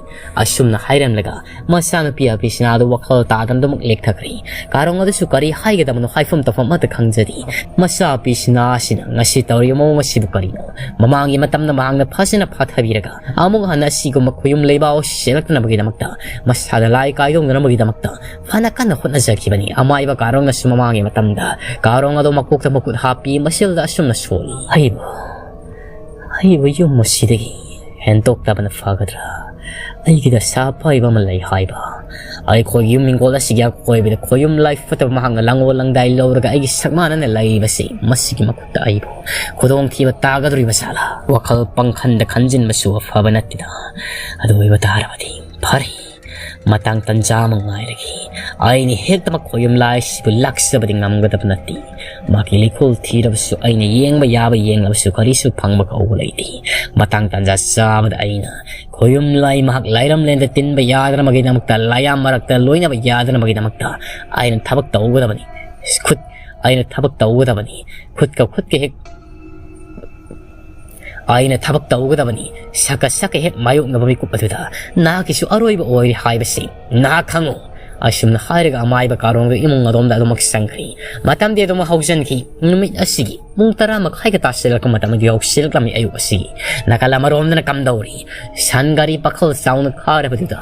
ꯑꯁꯨꯝꯅ ꯍꯥꯏꯔꯝꯂꯒ ꯃꯆꯥꯅꯨꯄꯤ ꯑꯕꯤꯁꯅꯥꯗꯨ ꯋꯥꯈꯜ ꯇꯥꯗꯅ ꯑꯗꯨꯃꯛ ꯂꯦꯛꯊꯈ꯭ꯔꯦ꯫ ꯀꯥꯔꯣꯡ ꯑꯗꯨꯁꯨ ꯀꯔꯤ ꯍꯥꯏꯒꯗꯕꯅꯣ, ꯍꯥꯏꯐꯝ ꯇꯧꯐꯝ ꯑꯃꯠꯇ ꯈꯪꯖꯗꯦ꯫ ꯃꯆꯥ ꯑꯕꯤꯁꯅꯥ ꯑꯁꯤꯅ ꯉꯁꯤ ꯇꯧꯔꯤꯕ ꯃꯑꯣꯡ ꯑꯁꯤꯕꯨ ꯀꯔꯤꯅꯣ? ꯃꯃꯥꯡꯒꯤ ꯃꯇꯝꯗ ꯃꯍꯥꯛꯅ ꯐꯖꯅ ꯐꯥꯊꯕꯤꯔꯒ ꯑꯃꯨꯛ ꯍꯟꯅ ꯑꯁꯤꯒꯨꯝꯕ ꯈꯨꯌꯨꯝ ꯂꯩꯕꯥꯛ ꯑꯁꯤ ꯆꯦꯜꯂꯛꯇꯅꯕꯒꯤꯗꯃꯛꯇ, ꯃꯁꯥꯗ ꯂꯥꯏ ꯀꯥꯏꯗꯣꯡꯗꯅꯕꯒꯤꯗꯃꯛꯇ ꯐꯅ ꯀꯟꯅ ꯍꯣꯠꯅꯖꯈꯤꯕꯅꯤ꯫ ꯑꯃꯥꯏꯕ ꯀꯥꯔꯣꯡꯅꯁꯨ ꯃꯃꯥꯡꯒꯤ ꯃꯇꯝꯗ ꯀꯥꯔꯣꯡ ꯑꯗꯨ ꯃꯀꯣꯛꯇ ꯃꯈꯨꯠ ꯍꯥꯞꯄꯤ, ꯃꯁꯤꯗ ꯑꯁꯨꯝꯅ ꯁꯣꯜꯂꯤ: "ꯑꯩꯕꯨ, ꯑꯩꯕꯨ ꯌꯨꯝ ꯑꯁꯤꯗꯒꯤ ꯍꯦꯟꯗꯣꯛꯇꯕꯅ ꯐꯒꯗ꯭ꯔꯥ? ꯑꯩꯒꯤ ꯗꯁꯥ ꯄꯥꯏꯕ ꯑꯃ ꯂꯩ ꯍꯥꯏꯕ꯫ ꯑꯩꯈꯣꯏꯒꯤ ꯌꯨꯝ ꯍꯤꯡꯒꯣꯜ ꯑꯁꯤꯒꯤ ꯑꯀꯣꯏꯕꯗ ꯈꯣꯌꯨꯝ ꯂꯥꯏ ꯐꯠꯇꯕ ꯃꯍꯥꯛꯅ ꯂꯥꯡꯑꯣ ꯂꯥꯡꯗꯥꯏ ꯂꯧꯔꯒ ꯑꯩꯒꯤ ꯁꯛꯃꯥꯟꯅꯅ ꯂꯩꯔꯤꯕꯁꯤ, ꯃꯁꯤꯒꯤ ꯃꯈꯨꯠꯇ ꯑꯩꯕꯨ ꯈꯨꯗꯣꯡꯊꯤꯕ ꯇꯥꯒꯗꯧꯔꯤꯕ ꯖꯥꯠꯂꯥ?" ꯋꯥꯈꯜ ꯄꯪꯈꯟꯗ ꯈꯟꯖꯤꯟꯕꯁꯨ ꯑꯐꯕ ꯅꯠꯇꯦꯗ꯫ ꯑꯗꯨ ꯑꯣꯏꯕ ꯇꯥꯔꯕꯗꯤ ꯐꯔꯦ, ꯃꯇꯥꯡ ꯇꯟꯖꯥ ꯑꯃ ꯉꯥꯏꯔꯒꯦ꯫ ꯑꯩꯅ ꯍꯦꯛꯇꯃꯛ ꯈꯣꯌꯨꯝ ꯂꯥꯏꯁꯤꯕꯨ ꯂꯥꯛꯆꯕꯗꯤ ꯉꯝꯒꯗꯕ ꯅꯠꯇꯦ꯫ ꯃꯍꯥꯛꯀꯤ ꯂꯤꯈꯨꯜ ꯊꯤꯔꯕꯁꯨ, ꯑꯩꯅ ꯌꯦꯡꯕ ꯌꯥꯕ ꯌꯦꯡꯂꯕꯁꯨ ꯀꯔꯤꯁꯨ ꯐꯪꯕ ꯀꯧꯕ ꯂꯩꯇꯦ꯫ ꯃꯇꯥꯡ ꯇꯥꯟꯖꯥ ꯆꯥꯕꯗ ꯑꯩꯅ ꯈꯣꯌꯨꯝ ꯂꯥꯏ ꯃꯍꯥꯛ ꯂꯥꯏꯔꯝꯂꯦꯟꯗ ꯇꯤꯟꯕ ꯌꯥꯗꯅꯕꯒꯤꯗꯃꯛꯇ, ꯂꯥꯏꯌꯥꯝ ꯃꯔꯛꯇ ꯂꯣꯏꯅꯕ ꯌꯥꯗꯅꯕꯒꯤꯗꯃꯛꯇ ꯑꯩꯅ ꯊꯕꯛ ꯇꯧꯒꯗꯕꯅꯤ꯫ ꯈꯨꯠ, ꯑꯩꯅ ꯊꯕꯛ ꯇꯧꯒꯗꯕꯅꯤ꯫ ꯈꯨꯠꯀ ꯈꯨꯠꯀ ꯍꯦꯛ ꯑꯩꯅ ꯊꯕꯛ ꯇꯧꯒꯗꯕꯅꯤ꯫ ꯁꯛꯀ ꯁꯛꯀ ꯍꯦꯛ ꯃꯥꯌꯣꯛꯅꯕ ꯃꯤꯀꯨꯞ ꯑꯗꯨꯗ ꯅꯍꯥꯛꯀꯤꯁꯨ ꯑꯔꯣꯏꯕ ꯑꯣꯏꯔꯦ ꯍꯥꯏꯕꯁꯤ ꯅꯍꯥꯛ ꯈꯪꯉꯨ꯫ ꯑꯁꯨꯝꯅ ꯍꯥꯏꯔꯒ ꯑꯃꯥꯏꯕ ꯀꯥꯔꯣꯡꯗꯨ ꯏꯃꯨꯡ ꯑꯗꯣꯝꯗ ꯑꯗꯨꯃꯛ ꯆꯪꯈ꯭ꯔꯦ꯫ ꯃꯇꯝꯗꯤ ꯑꯗꯨꯃꯛ ꯍꯧꯖꯤꯟꯈꯤ꯫ ꯅꯨꯃꯤꯠ ꯑꯁꯤꯒꯤ ꯄꯨꯡ ꯇꯔꯥ ꯃꯈꯥꯏꯒ ꯇꯥꯁꯤꯜꯂꯛꯄ ꯃꯇꯝ ꯑꯗꯨ ꯌꯧꯁꯤꯜꯂꯛꯂꯝꯃꯤ꯫ ꯑꯌꯨꯛ ꯑꯁꯤꯒꯤ ꯅꯥꯀꯜ ꯑꯃꯔꯣꯝꯗꯅ ꯀꯝꯗꯧꯔꯤ? ꯁꯟ ꯒꯥꯔꯤ ꯄꯥꯈꯜ ꯆꯥꯎꯅ ꯈꯥꯔꯕꯗꯨꯗ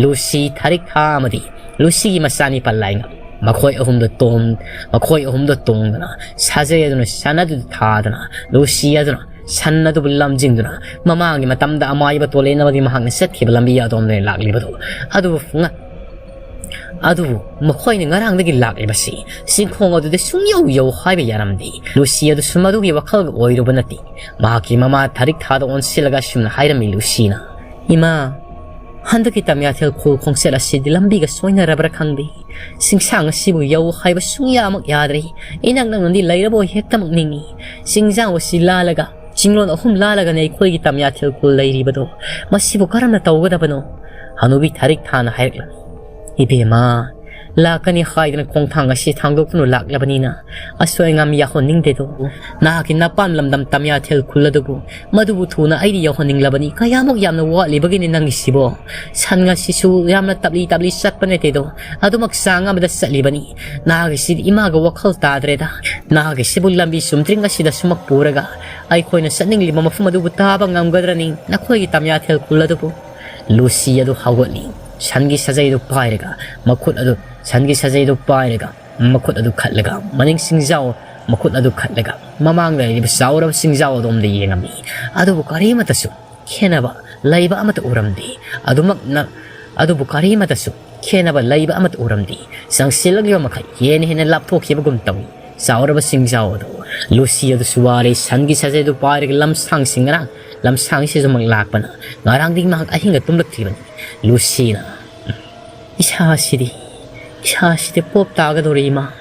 ꯂꯨꯁꯤ, ꯊꯥꯔꯤꯛ ꯊꯥ ꯑꯃꯗꯤ ꯂꯨꯁꯤꯒꯤ ꯃꯆꯥꯅꯤꯄꯥ ꯂꯥꯏꯉꯝ, ꯃꯈꯣꯏ ꯑꯍꯨꯝꯗ ꯇꯣꯡ-, ꯃꯈꯣꯏ ꯑꯍꯨꯝꯗ ꯇꯣꯡꯗꯨꯅ, ꯁꯥꯖꯩ ꯑꯗꯨꯅ ꯁꯟ ꯑꯗꯨꯗ ꯊꯥꯗꯨꯅ, ꯂꯨꯁꯤ ꯑꯗꯨꯅ ꯁꯟ ꯑꯗꯨꯕꯨ ꯂꯝꯖꯤꯡꯗꯨꯅ, ꯃꯃꯥꯡꯒꯤ ꯃꯇꯝꯗ ꯑꯃꯥꯏꯕ ꯇꯣꯂꯦꯟ ꯑꯃꯗꯤ ꯃꯍꯥꯛꯅ ꯆꯠꯈꯤꯕ ꯂꯝꯕꯤ ꯑꯗꯣꯝꯗ ꯂꯥꯛꯂꯤꯕꯗꯨ, ꯑꯗꯨꯕꯨ ꯉ-, ꯑꯗꯨꯕꯨ ꯃꯈꯣꯏꯅ ꯉꯔꯥꯡꯗꯒꯤ ꯂꯥꯛꯂꯤꯕꯁꯤ ꯆꯤꯡꯈꯣꯡ ꯑꯗꯨꯗ ꯁꯨꯡꯌꯧ ꯌꯧ ꯍꯥꯏꯕ ꯌꯥꯔꯝꯗꯦ꯫ ꯂꯨꯁꯤ ꯑꯗꯨꯁꯨ ꯃꯗꯨꯒꯤ ꯋꯥꯈꯜꯒ ꯑꯣꯏꯔꯨꯕ ꯅꯠꯇꯦ꯫ ꯃꯍꯥꯛꯀꯤ ꯃꯃꯥ ꯊꯥꯔꯤꯛ ꯊꯥꯗ ꯑꯣꯟꯁꯤꯜꯂꯒ ꯑꯁꯨꯝꯅ ꯍꯥꯏꯔꯝꯃꯤ ꯂꯨꯁꯤꯅ: "ꯏꯃꯥ, ꯍꯟꯗꯛꯀꯤ ꯇꯝꯌꯥꯊꯦꯜ ꯈꯨꯜ ꯈꯣꯡꯆꯠ ꯑꯁꯤꯗꯤ ꯂꯝꯕꯤꯒ ꯁꯣꯏꯅꯔꯕ꯭ꯔꯥ ꯈꯪꯗꯦ꯫ ꯆꯤꯡꯁꯥꯡ ꯑꯁꯤꯕꯨ ꯌꯧ ꯍꯥꯏꯕ ꯁꯨꯡꯌꯥꯃꯛ ꯌꯥꯗ꯭ꯔꯦ꯫ ꯏꯅꯛ ꯅꯛꯅꯗꯤ ꯂꯩꯔꯕꯣꯏ ꯍꯦꯛꯇꯃꯛ ꯅꯤꯡꯏ꯫ ꯆꯤꯡꯖꯥꯡ ꯑꯁꯤ ꯂꯥꯜꯂꯒ, ꯆꯤꯡꯂꯣꯟ ꯑꯍꯨꯝ ꯂꯥꯜꯂꯒꯅꯦ ꯑꯩꯈꯣꯏꯒꯤ ꯇꯝꯌꯥꯊꯦꯜ ꯈꯨꯜ ꯂꯩꯔꯤꯕꯗꯣ꯫ ꯃꯁꯤꯕꯨ ꯀꯔꯝꯅ ꯇꯧꯒꯗꯕꯅꯣ?" ꯍꯅꯨꯕꯤ ꯊꯥꯔꯤꯛ ꯊꯥꯅ ꯍꯥꯏꯔꯛꯂꯝꯃꯤ: "ꯏꯕꯦꯝꯃ, ꯂꯥꯛꯀꯅꯤ ꯍꯥꯏꯗꯅ ꯈꯣꯡꯊꯥꯡ ꯑꯁꯤ ꯊꯥꯡꯗꯣꯛꯇꯨꯅ ꯂꯥꯛꯂꯕꯅꯤꯅ, ꯑꯁꯣꯏ ꯑꯉꯥꯝ ꯌꯥꯎꯍꯟꯅꯤꯡꯗꯦꯗꯣ꯫ ꯅꯍꯥꯛꯀꯤ ꯅꯄꯥꯝ ꯂꯝꯗꯝ ꯇꯃꯤꯌꯥꯊꯦꯜ ꯈꯨꯜ ꯑꯗꯨꯕꯨ, ꯃꯗꯨꯕꯨ ꯊꯨꯅ ꯑꯩꯗꯤ ꯌꯧꯍꯟꯅꯤꯡꯂꯕꯅꯤ꯫ ꯀꯌꯥꯃꯨꯛ ꯌꯥꯝꯅ ꯋꯥꯠꯂꯤꯕꯒꯤꯅꯤ ꯅꯪꯒꯤꯁꯤꯕꯣ? ꯁꯟ ꯑꯁꯤꯁꯨ ꯌꯥꯝꯅ ꯇꯞꯂꯤ ꯇꯞꯂꯤ ꯆꯠꯄ ꯅꯠꯇꯦꯗꯣ, ꯑꯗꯨꯃꯛ ꯆꯥꯡ ꯑꯃꯗ ꯆꯠꯂꯤꯕꯅꯤ꯫ ꯅꯍꯥꯛꯀꯤꯁꯤꯗꯤ ꯏꯃꯥꯒ ꯋꯥꯈꯜ ꯇꯥꯗ꯭ꯔꯦꯗ꯫ ꯅꯍꯥꯛꯀꯤꯁꯤꯕꯨ ꯂꯝꯕꯤ ꯆꯨꯝꯗ꯭ꯔꯤꯡ ꯑꯁꯤꯗ ꯁꯨꯃꯛ ꯄꯨꯔꯒ ꯑꯩꯈꯣꯏꯅ ꯆꯠꯅꯤꯡꯂꯤꯕ ꯃꯐꯝ ꯑꯗꯨꯕꯨ ꯇꯥꯕ ꯉꯝꯒꯗ꯭ꯔꯅꯤ ꯅꯈꯣꯏꯒꯤ ꯇꯃꯤꯌꯥꯊꯦꯜ ꯈꯨꯜ ꯑꯗꯨꯕꯨ? ꯂꯨꯁꯤ ꯑꯗꯨ ꯍꯧꯒꯠꯂꯤ꯫ ꯁꯟꯒꯤ ꯁꯥꯖꯩꯗꯨ ꯄꯥꯏꯔꯒ ꯃꯈꯨꯠ ꯑꯗꯨ, ꯁꯟꯒꯤ ꯁꯥꯖꯩꯗꯨ ꯄꯥꯏꯔꯒ ꯃꯈꯨꯠ ꯑꯗꯨ ꯈꯠꯂꯒ ꯃꯅꯤꯡ ꯆꯤꯡꯖꯥꯎ, ꯃꯈꯨꯠ ꯑꯗꯨ ꯈꯠꯂꯒ ꯃꯃꯥꯡꯗ ꯂꯩꯔꯤꯕ ꯆꯥꯎꯔꯕ ꯆꯤꯡꯖꯥꯎ ꯑꯗꯣꯝꯗ ꯌꯦꯡꯉꯝꯃꯤ꯫ ꯑꯗꯨꯕꯨ ꯀꯔꯤꯃꯠꯇꯁꯨ ꯈꯦꯟꯅꯕ ꯂꯩꯕ ꯑꯃꯠꯇ ꯎꯔꯝꯗꯦ꯫ ꯑꯗꯨꯃꯛꯅ, ꯑꯗꯨꯕꯨ ꯀꯔꯤꯃꯠꯇꯁꯨ ꯈꯦꯟꯅꯕ ꯂꯩꯕ ꯑꯃꯠꯇ ꯎꯔꯝꯗꯦ꯫ ꯆꯪꯁꯤꯜꯂꯛꯂꯤꯕ ꯃꯈꯩ ꯍꯦꯟꯅ ꯍꯦꯟꯅ ꯂꯥꯞꯊꯣꯛꯈꯤꯕꯒꯨꯝ ꯇꯧꯏ꯫ ꯆꯥꯎꯔꯕ ꯆꯤꯡꯖꯥꯎ ꯑꯗꯨ ꯂꯨꯁꯤ ꯑꯗꯨꯁꯨ ꯋꯥꯔꯦ꯫ ꯁꯟꯒꯤ ꯁꯥꯖꯦꯜꯗꯨ ꯄꯥꯏꯔꯒ ꯂꯝꯁꯥꯡꯁꯤ ꯉꯔꯥꯡ, ꯂꯝꯁꯥꯡꯁꯤꯁꯨ ꯑꯃꯨꯛ ꯂꯥꯛꯄꯅ ꯉꯔꯥꯡꯗꯒꯤ ꯃꯍꯥꯛ ꯑꯍꯤꯡꯒ ꯇꯨꯝꯂꯛꯇ꯭ꯔꯤꯕꯅꯤ꯫ ꯂꯨꯁꯤꯅ, "ꯏꯁꯥꯁꯤꯗꯤ, ꯏꯁꯥꯁꯤꯗꯤ ꯄꯣꯞ ꯇꯥꯒꯗꯧꯔꯤ ꯏꯃꯥ꯫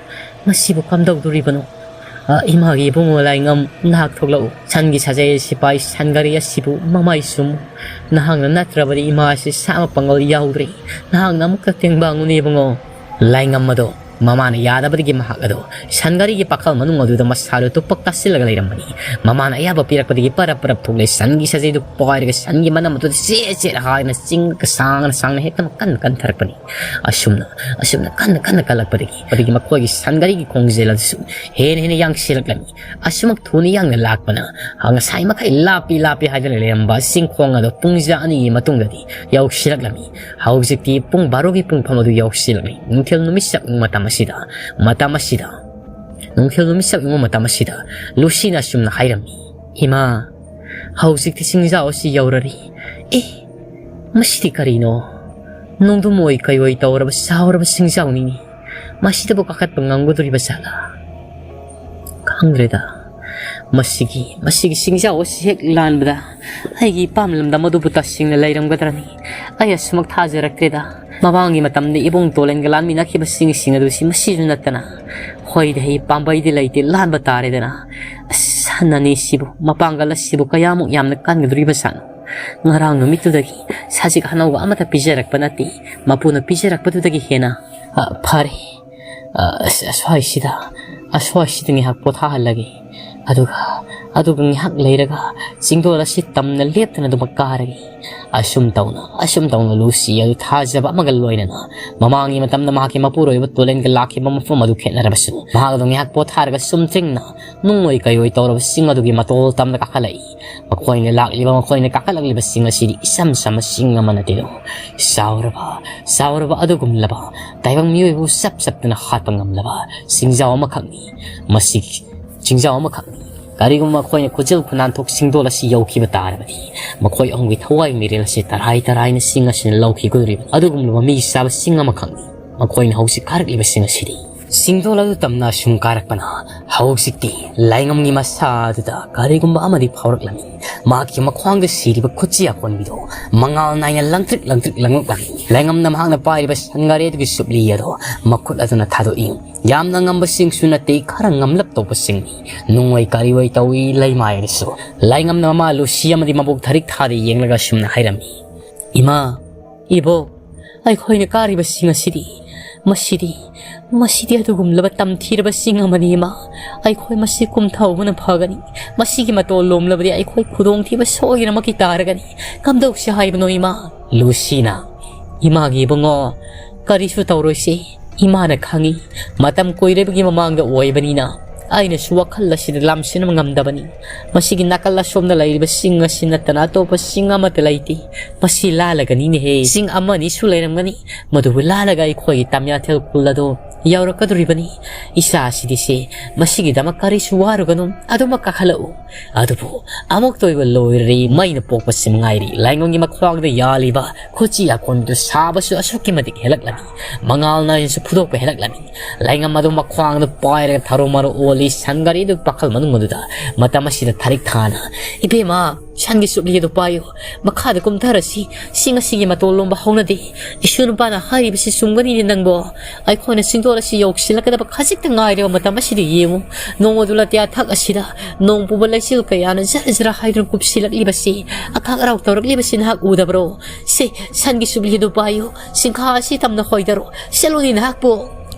ꯃꯁꯤꯕꯨ ꯀꯝꯗꯧꯗꯣꯔꯤꯕꯅꯣ? ꯑ, ꯏꯃꯥꯒꯤ ꯏꯕꯨꯡꯉꯣ ꯂꯥꯏꯉꯝ, ꯅꯍꯥꯛ ꯊꯣꯛꯂꯛꯎ꯫ ꯁꯟꯒꯤ ꯁꯥꯖꯦꯜ ꯁꯤꯄꯥꯏ ꯁꯟꯒꯥꯔꯤ ꯑꯁꯤꯕꯨ ꯃꯃꯥꯏ ꯁꯨꯝ ꯅꯍꯥꯛꯅ ꯅꯠꯇ꯭ꯔꯕꯗꯤ ꯏꯃꯥꯁꯤ ꯁꯥ ꯑꯃ ꯄꯥꯡꯒꯜ ꯌꯥꯎꯗ꯭ꯔꯦ꯫ ꯅꯍꯥꯛꯅ ꯑꯃꯨꯛꯇ ꯇꯦꯡꯕꯥꯡꯉꯨꯅꯦ ꯏꯕꯨꯡꯉꯣ꯫" ꯂꯥꯏꯉꯝ ꯑꯗꯣ ꯃꯃꯥꯅ ꯌꯥꯗꯕꯗꯒꯤ ꯃꯍꯥꯛ ꯑꯗꯣ ꯁꯟꯒꯥꯔꯤꯒꯤ ꯄꯥꯈꯜ ꯃꯅꯨꯡ ꯑꯗꯨꯗ ꯃꯁꯥꯗꯨ ꯇꯨꯄꯛ ꯇꯥꯁꯤꯜꯂꯒ ꯂꯩꯔꯝꯕꯅꯤ꯫ ꯃꯃꯥꯅ ꯑꯌꯥꯕ ꯄꯤꯔꯛꯄꯗꯒꯤ ꯄꯔꯞ ꯄꯔꯞ ꯊꯣꯛꯂꯦ꯫ ꯁꯟꯒꯤ ꯁꯥꯖꯦꯜꯗꯨ ꯄꯥꯏꯔꯒ ꯁꯟꯒꯤ ꯃꯅꯝ ꯑꯗꯨꯗ ꯆꯦꯠ ꯆꯦꯠ ꯍꯥꯏꯅ ꯆꯤꯡꯒ ꯁꯥꯡꯅ ꯁꯥꯡꯅ ꯍꯦꯛꯇ ꯀꯟꯅ ꯀꯟꯊꯔꯛꯄꯅꯤ꯫ ꯑꯁꯨꯝꯅ, ꯑꯁꯨꯝꯅ ꯀꯟꯅ ꯀꯟꯅ ꯀꯜꯂꯛꯄꯗꯒꯤ, ꯑꯗꯒꯤ ꯃꯈꯣꯏꯒꯤ ꯁꯟꯒꯥꯔꯤꯒꯤ ꯈꯣꯡꯖꯦꯜ ꯑꯗꯨꯁꯨ ꯍꯦꯟꯅ ꯍꯦꯟꯅ ꯌꯥꯡꯁꯤꯜꯂꯛꯂꯝꯃꯤ꯫ ꯑꯁꯨꯃꯛ ꯊꯨꯅ ꯌꯥꯡꯅ ꯂꯥꯛꯄꯅ ꯉꯁꯥꯏ ꯃꯈꯩ ꯂꯥꯞꯄꯤ ꯂꯥꯞꯄꯤ ꯍꯥꯏꯗꯨꯅ ꯂꯩꯔꯝꯕ ꯆꯤꯡꯈꯣꯡ ꯑꯗꯨ ꯄꯨꯡꯖꯥ ꯑꯅꯤꯒꯤ ꯃꯇꯨꯡꯗꯗꯤ ꯌꯧꯁꯤꯜꯂꯛꯂꯝꯃꯤ꯫ ꯍꯧꯖꯤꯛꯇꯤ ꯄꯨꯡ ꯕꯥꯔꯣꯒꯤ ꯄꯨꯡꯐꯝ ꯑꯗꯨ ꯌꯧꯁꯤꯜꯂꯛꯂꯤ꯫ ꯅꯨꯡꯊꯤꯜ ꯅꯨꯃꯤꯠ ꯆꯞ ꯌꯨꯡꯕ ꯃꯇꯝ ꯑꯁꯤꯗ, ꯃꯇꯝ ꯑꯁꯤꯗ, ꯅꯨꯡꯊꯤꯜ ꯅꯨꯃꯤꯠ ꯆꯞ ꯌꯨꯡꯕ ꯃꯇꯝ ꯑꯁꯤꯗ ꯂꯨꯁꯤꯅ ꯑꯁꯨꯝꯅ ꯍꯥꯏꯔꯝꯃꯤ, "ꯏꯃꯥ, ꯍꯧꯖꯤꯛꯇꯤ ꯆꯤꯡꯖꯥꯎ ꯑꯁꯤ ꯌꯧꯔꯔꯤ꯫ ꯑꯦ, ꯃꯁꯤꯗꯤ ꯀꯔꯤꯅꯣ? ꯅꯣꯡꯗꯝ ꯑꯣꯏ ꯀꯩ ꯑꯣꯏ ꯇꯧꯔꯕ ꯆꯥꯎꯔꯕ ꯆꯤꯡꯖꯥꯎꯅꯤꯅꯦ꯫ ꯃꯁꯤꯗꯕꯨ ꯀꯥꯈꯠꯄ ꯉꯝꯒꯗꯣꯔꯤꯕ ꯖꯥꯠꯂꯥ? ꯈꯪꯗ꯭ꯔꯦꯗ꯫ ꯃꯁꯤꯒꯤ, ꯃꯁꯤꯒꯤ ꯆꯤꯡꯖꯥꯎ ꯑꯁꯤ ꯍꯦꯛ ꯂꯥꯟꯕꯗ ꯑꯩꯒꯤ ꯏꯄꯥꯝ ꯂꯝꯗꯝ ꯑꯗꯨꯕꯨ ꯇꯁꯦꯡꯅ ꯂꯩꯔꯝꯒꯗ꯭ꯔꯅꯤ? ꯑꯩ ꯑꯁꯨꯃꯛ ꯊꯥꯖꯔꯛꯇ꯭ꯔꯦꯗ꯫ ꯃꯃꯥꯡꯒꯤ ꯃꯇꯝꯗ ꯏꯕꯨꯡ ꯇꯣꯂꯦꯟꯒ ꯂꯥꯟꯃꯤꯟꯅꯈꯤꯕꯁꯤꯡꯁꯤꯡ ꯑꯗꯨ ꯁꯤ ꯃꯁꯤꯁꯨ ꯅꯠꯇꯅ ꯍꯣꯏꯗ, ꯑꯩ ꯄꯥꯝꯕꯩꯗꯤ ꯂꯩꯇꯦ, ꯂꯥꯟꯕ ꯇꯥꯔꯦꯗꯅ꯫ ꯑꯁ, ꯁꯟ ꯑꯅꯤꯁꯤꯕꯨ, ꯃꯄꯥꯡꯒꯜ ꯑꯁꯤꯕꯨ ꯀꯌꯥꯃꯨꯛ ꯌꯥꯝꯅ ꯀꯟꯒꯗꯧꯔꯤꯕ ꯖꯥꯠꯅꯣ? ꯉꯔꯥꯡ ꯅꯨꯃꯤꯠꯇꯨꯗꯒꯤ ꯁꯖꯤꯛ ꯑꯅꯧꯕ ꯑꯃꯠꯇ ꯄꯤꯖꯔꯛꯄ ꯅꯠꯇꯦ꯫ ꯃꯄꯨꯅ ꯄꯤꯖꯔꯛꯄꯗꯨꯗꯒꯤ ꯍꯦꯟꯅ ꯑ, ꯐꯔꯦ꯫ ꯑ, ꯑꯁ, ꯑꯁ꯭ꯋꯥꯏꯁꯤꯗ, ꯑꯁ꯭ꯋꯥꯏꯁꯤꯗ ꯉꯥꯏꯍꯥꯛ ꯄꯣꯊꯥꯍꯜꯂꯒꯦ꯫ ꯑꯗꯨꯒ, ꯑꯗꯨꯒ ꯉꯥꯏꯍꯥꯛ ꯂꯩꯔꯒ ꯆꯤꯡꯗꯣꯜ ꯑꯁꯤ ꯇꯝꯅ ꯂꯦꯞꯇꯅ ꯑꯗꯨꯃꯛ ꯀꯥꯔꯒꯦ꯫ ꯑꯁꯨꯝ ꯇꯧꯅ, ꯑꯁꯨꯝ ꯇꯧꯅ ꯂꯨꯁꯤ ꯑꯗꯨ ꯊꯥꯖꯕ ꯑꯃꯒ ꯂꯣꯏꯅꯅ ꯃꯃꯥꯡꯒꯤ ꯃꯇꯝꯗ ꯃꯍꯥꯛꯀꯤ ꯃꯄꯨꯔꯣꯏꯕ ꯇꯨꯂꯦꯟꯒ ꯂꯥꯛꯈꯤꯕ ꯃꯐꯝ ꯑꯗꯨ ꯈꯦꯠꯅꯔꯕꯁꯨ, ꯃꯍꯥꯛ ꯑꯗꯨ ꯉꯥꯏꯍꯥꯛ ꯄꯣꯊꯥꯔꯒ ꯁꯨꯝ ꯊꯦꯡꯅ ꯅꯨꯡꯑꯣꯏ ꯀꯩꯑꯣꯏ ꯇꯧꯔꯕ ꯆꯤꯡ ꯑꯗꯨꯒꯤ ꯃꯇꯣꯜ ꯇꯝꯗ ꯀꯥꯈꯠꯂꯛꯏ꯫ ꯃꯈꯣꯏꯅ ꯂꯥꯛꯂꯤꯕ, ꯃꯈꯣꯏꯅ ꯀꯥꯈꯠꯂꯛꯂꯤꯕ ꯆꯤꯡ ꯑꯁꯤꯗꯤ ꯏꯆꯝ ꯆꯝꯕ ꯆꯤꯡ ꯑꯃ ꯅꯠꯇꯦꯗꯣ꯫ ꯆꯥꯎꯔꯕ, ꯆꯥꯎꯔꯕ ꯑꯗꯨꯒꯨꯝꯂꯕ ꯇꯥꯏꯕꯪ ꯃꯤꯑꯣꯏꯕꯕꯨ ꯆꯞ ꯆꯞꯇꯅ ꯍꯥꯠꯄ ꯉꯝꯂꯕ ꯆꯤꯡꯖꯥꯎ ꯑꯃꯈꯛꯅꯤ꯫ ꯃꯁꯤ ꯆꯤꯡꯖꯥꯎ ꯑꯃꯈꯛꯅꯤ꯫ ꯀꯔꯤꯒꯨꯝꯕ ꯃꯈꯣꯏꯅ ꯈꯨꯖꯤꯜ ꯈꯨꯅꯥꯟꯊꯣꯛ ꯆꯤꯡꯗꯣꯜ ꯑꯁꯤ ꯌꯧꯈꯤꯕ ꯇꯥꯔꯕꯗꯤ, ꯃꯈꯣꯏ ꯑꯍꯨꯝꯒꯤ ꯊꯋꯥꯏ ꯃꯤꯔꯦꯜ ꯑꯁꯤ ꯇꯔꯥꯏ ꯇꯔꯥꯏꯅ ꯆꯤꯡ ꯑꯁꯤꯅ ꯂꯧꯈꯤꯒꯗꯧꯔꯤꯕ ꯑꯗꯨꯒꯨꯝꯂꯕ ꯃꯤ ꯆꯥꯕ ꯆꯤꯡ ꯑꯃꯈꯛꯅꯤ꯫ ꯃꯈꯣꯏꯅ ꯍꯧꯖꯤꯛ ꯀꯥꯔꯛꯂꯤꯕꯁꯤꯡ ꯑꯁꯤꯗꯤ꯫ ꯆꯤꯡꯗꯣꯜ ꯑꯗꯨ ꯇꯝꯅ ꯑꯁꯨꯝ ꯀꯥꯔꯛꯄꯅ ꯍꯧꯖꯤꯛꯇꯤ ꯂꯥꯏꯉꯝꯒꯤ ꯃꯁꯥ ꯑꯗꯨꯗ ꯀꯔꯤꯒꯨꯝꯕ ꯑꯃꯗꯤ ꯐꯥꯎꯔꯛꯂꯝꯃꯤ꯫ ꯃꯍꯥꯛꯀꯤ ꯃꯈ꯭ꯋꯥꯡꯗ ꯁꯤꯔꯤꯕ ꯈꯨꯠꯁꯤ ꯑꯀꯣꯟꯕꯤꯗꯣ ꯃꯉꯥꯜ ꯅꯥꯏꯅ ꯂꯪꯇ꯭ꯔꯤꯛ ꯂꯪꯇ꯭ꯔꯤꯛ ꯂꯪꯂꯛꯂꯝꯃꯤ꯫ ꯂꯥꯏꯉꯝꯅ ꯃꯍꯥꯛꯅ ꯄꯥꯏꯔꯤꯕ ꯁꯟꯒꯥꯔꯤ ꯑꯗꯨꯒꯤ ꯆꯨꯞꯂꯤ ꯑꯗꯣ ꯃꯈꯨꯠ ꯑꯗꯨꯅ ꯊꯥꯗꯣꯛꯏ꯫ ꯌꯥꯝꯅ ꯉꯝꯕꯁꯤꯡꯁꯨ ꯅꯠꯇꯦ, ꯈꯔ ꯉꯝꯂꯞ ꯇꯧꯕꯁꯤꯡꯅꯤ꯫ ꯅꯨꯡꯑꯣꯏ ꯀꯔꯤꯑꯣꯏ ꯇꯧꯏ ꯂꯩꯃꯥꯏ ꯑꯗꯨꯁꯨ꯫ ꯂꯥꯏꯉꯝꯅ ꯃꯃꯥ ꯂꯨꯁꯤ ꯑꯃꯗꯤ ꯃꯕꯨꯛ ꯊꯥꯔꯤꯛ ꯊꯥꯗ ꯌꯦꯡꯂꯒ ꯑꯁꯨꯝꯅ ꯍꯥꯏꯔꯝꯃꯤ, "ꯏꯃꯥ, ꯏꯕꯣꯛ, ꯑꯩꯈꯣꯏꯅ ꯀꯥꯔꯤꯕ ꯆꯤꯡ ꯑꯁꯤꯗꯤ, ꯃꯁꯤꯗꯤ, ꯃꯁꯤꯗꯤ ꯑꯗꯨꯒꯨꯝꯂꯕ ꯇꯝꯊꯤꯔꯕ ꯆꯤꯡ ꯑꯃꯅꯤ, ꯏꯃꯥ꯫ ꯑꯩꯈꯣꯏ ꯃꯁꯤ ꯀꯨꯝꯊꯍꯧꯕꯅ ꯐꯒꯅꯤ꯫ ꯃꯁꯤꯒꯤ ꯃꯇꯣꯜ ꯂꯣꯝꯂꯕꯗꯤ ꯑꯩꯈꯣꯏ ꯈꯨꯗꯣꯡꯊꯤꯕ ꯁꯣꯏꯗꯅꯃꯛꯀꯤ ꯇꯥꯔꯒꯅꯤ꯫ ꯀꯝꯗꯧꯁꯤ ꯍꯥꯏꯕꯅꯣ, ꯏꯃꯥ?" ꯂꯨꯁꯤꯅ, "ꯏꯃꯥꯒꯤ ꯏꯕꯨꯡꯉꯣ, ꯀꯔꯤꯁꯨ ꯇꯧꯔꯣꯏꯁꯤ꯫ ꯏꯃꯥꯅ ꯈꯪꯏ, ꯃꯇꯝ ꯀꯨꯏꯔꯕꯒꯤ ꯃꯃꯥꯡꯗ ꯑꯣꯏꯕꯅꯤꯅ ꯑꯩꯅꯁꯨ ꯋꯥꯈꯜ ꯑꯁꯤꯗ ꯂꯥꯝꯁꯤꯟꯕ ꯉꯝꯗꯕꯅꯤ꯫ ꯃꯁꯤꯒꯤ ꯅꯥꯀꯜ ꯑꯁꯣꯝꯗ ꯂꯩꯔꯤꯕ ꯆꯤꯡ ꯑꯁꯤ ꯅꯠꯇꯅ ꯑꯇꯣꯞꯄ ꯆꯤꯡ ꯑꯃꯠꯇ ꯂꯩꯇꯦ꯫ ꯃꯁꯤ ꯂꯥꯜꯂꯒꯅꯤꯅꯦꯍꯦ꯫ ꯆꯤꯡ ꯑꯃ ꯑꯅꯤꯁꯨ ꯂꯩꯔꯝꯒꯅꯤ, ꯃꯗꯨꯕꯨ ꯂꯥꯜꯂꯒ ꯑꯩꯈꯣꯏꯒꯤ ꯇꯝꯌꯥꯊꯦꯜ ꯈꯨꯜ ꯑꯗꯣ ꯌꯧꯔꯛꯀꯗꯧꯔꯤꯕꯅꯤ꯫ ꯏꯆꯥ ꯑꯁꯤꯗꯤ ꯁꯦ, ꯃꯁꯤꯒꯤꯗꯃꯛ ꯀꯔꯤꯁꯨ ꯋꯥꯔꯨꯒꯅꯨ, ꯑꯗꯨꯃꯛ ꯀꯥꯈꯠꯂꯛꯎ꯫ ꯑꯗꯨꯕꯨ ꯑꯃꯨꯛꯇ ꯑꯣꯏꯕ ꯂꯣꯏꯔꯔꯦ, ꯃꯩꯅ ꯄꯣꯛꯄꯁꯤ ꯃꯉꯥꯏꯔꯦ꯫ ꯂꯥꯏꯉꯝꯒꯤ ꯃꯈ꯭ꯋꯥꯡꯗ ꯌꯥꯜꯂꯤꯕ ꯈꯨꯠꯁꯤ ꯑꯀꯣꯟꯕꯤꯗꯨ ꯁꯥꯕꯁꯨ ꯑꯁꯨꯛꯀꯤ ꯃꯇꯤꯛ ꯍꯦꯜꯂꯛꯂꯝꯃꯤ꯫ ꯃꯉꯥꯜ ꯅꯥꯏꯅꯁꯨ ꯐꯨꯗꯣꯛꯄ ꯍꯦꯜꯂꯛꯂꯝꯃꯤ꯫ ꯂꯥꯏꯉꯝ ꯑꯗꯨ ꯃꯈ꯭ꯋꯥꯡꯗ ꯄꯥꯏꯔꯒ ꯊꯔꯣ ꯃꯔꯣ ꯑꯣꯜꯂꯤ꯫ ꯁꯟꯒꯥꯔꯤꯗꯨ ꯄꯥꯈꯜ ꯃꯅꯨꯡ ꯑꯗꯨꯗ ꯃꯇꯝ ꯑꯁꯤꯗ ꯊꯥꯔꯤꯛ ꯊꯥꯅ, "ꯏꯕꯦꯝꯃ, ꯁꯟꯒꯤ ꯆꯨꯞꯂꯤ ꯑꯗꯨ ꯄꯥꯏꯌꯨ꯫ ꯃꯈꯥꯗ ꯀꯨꯝꯊꯔꯁꯤ꯫ ꯁꯤꯡ ꯑꯁꯤꯒꯤ ꯃꯇꯣꯜ ꯂꯣꯝꯕ ꯍꯧꯅꯗꯦ꯫ ꯏꯁꯨ ꯅꯨꯄꯥꯅ ꯍꯥꯏꯔꯤꯕꯁꯤ ꯆꯨꯝꯒꯅꯤꯅꯦ ꯅꯪꯕꯣ꯫ ꯑꯩꯈꯣꯏꯅ ꯆꯤꯡꯗꯣꯜ ꯑꯁꯤ ꯌꯧꯁꯤꯜꯂꯛꯀꯗꯕ ꯈꯖꯤꯛꯇ ꯉꯥꯏꯔꯕ ꯃꯇꯝ ꯑꯁꯤꯗ ꯌꯦꯡꯉꯨ꯫ ꯅꯣꯡ ꯑꯗꯨ ꯂꯇꯤꯌꯥ ꯊꯛ ꯑꯁꯤꯗ ꯅꯣꯡ ꯄꯨꯕ ꯂꯩꯆꯤꯜ ꯀꯌꯥꯅ ꯖꯔ ꯖꯔ ꯍꯥꯏꯗꯨꯅ ꯀꯨꯞꯁꯤꯜꯂꯛꯂꯤꯕꯁꯤ, ꯑꯈꯥꯛ ꯑꯔꯥꯎ ꯇꯧꯔꯛꯂꯤꯕꯁꯤ ꯅꯍꯥꯛ ꯎꯗꯕ꯭ꯔꯣ? ꯁꯦ, ꯁꯟꯒꯤ ꯆꯨꯞꯂꯤ ꯑꯗꯨ ꯄꯥꯏꯌꯨ꯫ ꯁꯤꯡꯈꯥ ꯑꯁꯤ ꯇꯝꯅ ꯍꯣꯏꯗꯔꯣ꯫ ꯆꯠꯂꯨꯅꯤ ꯅꯍꯥꯛꯄꯨ꯫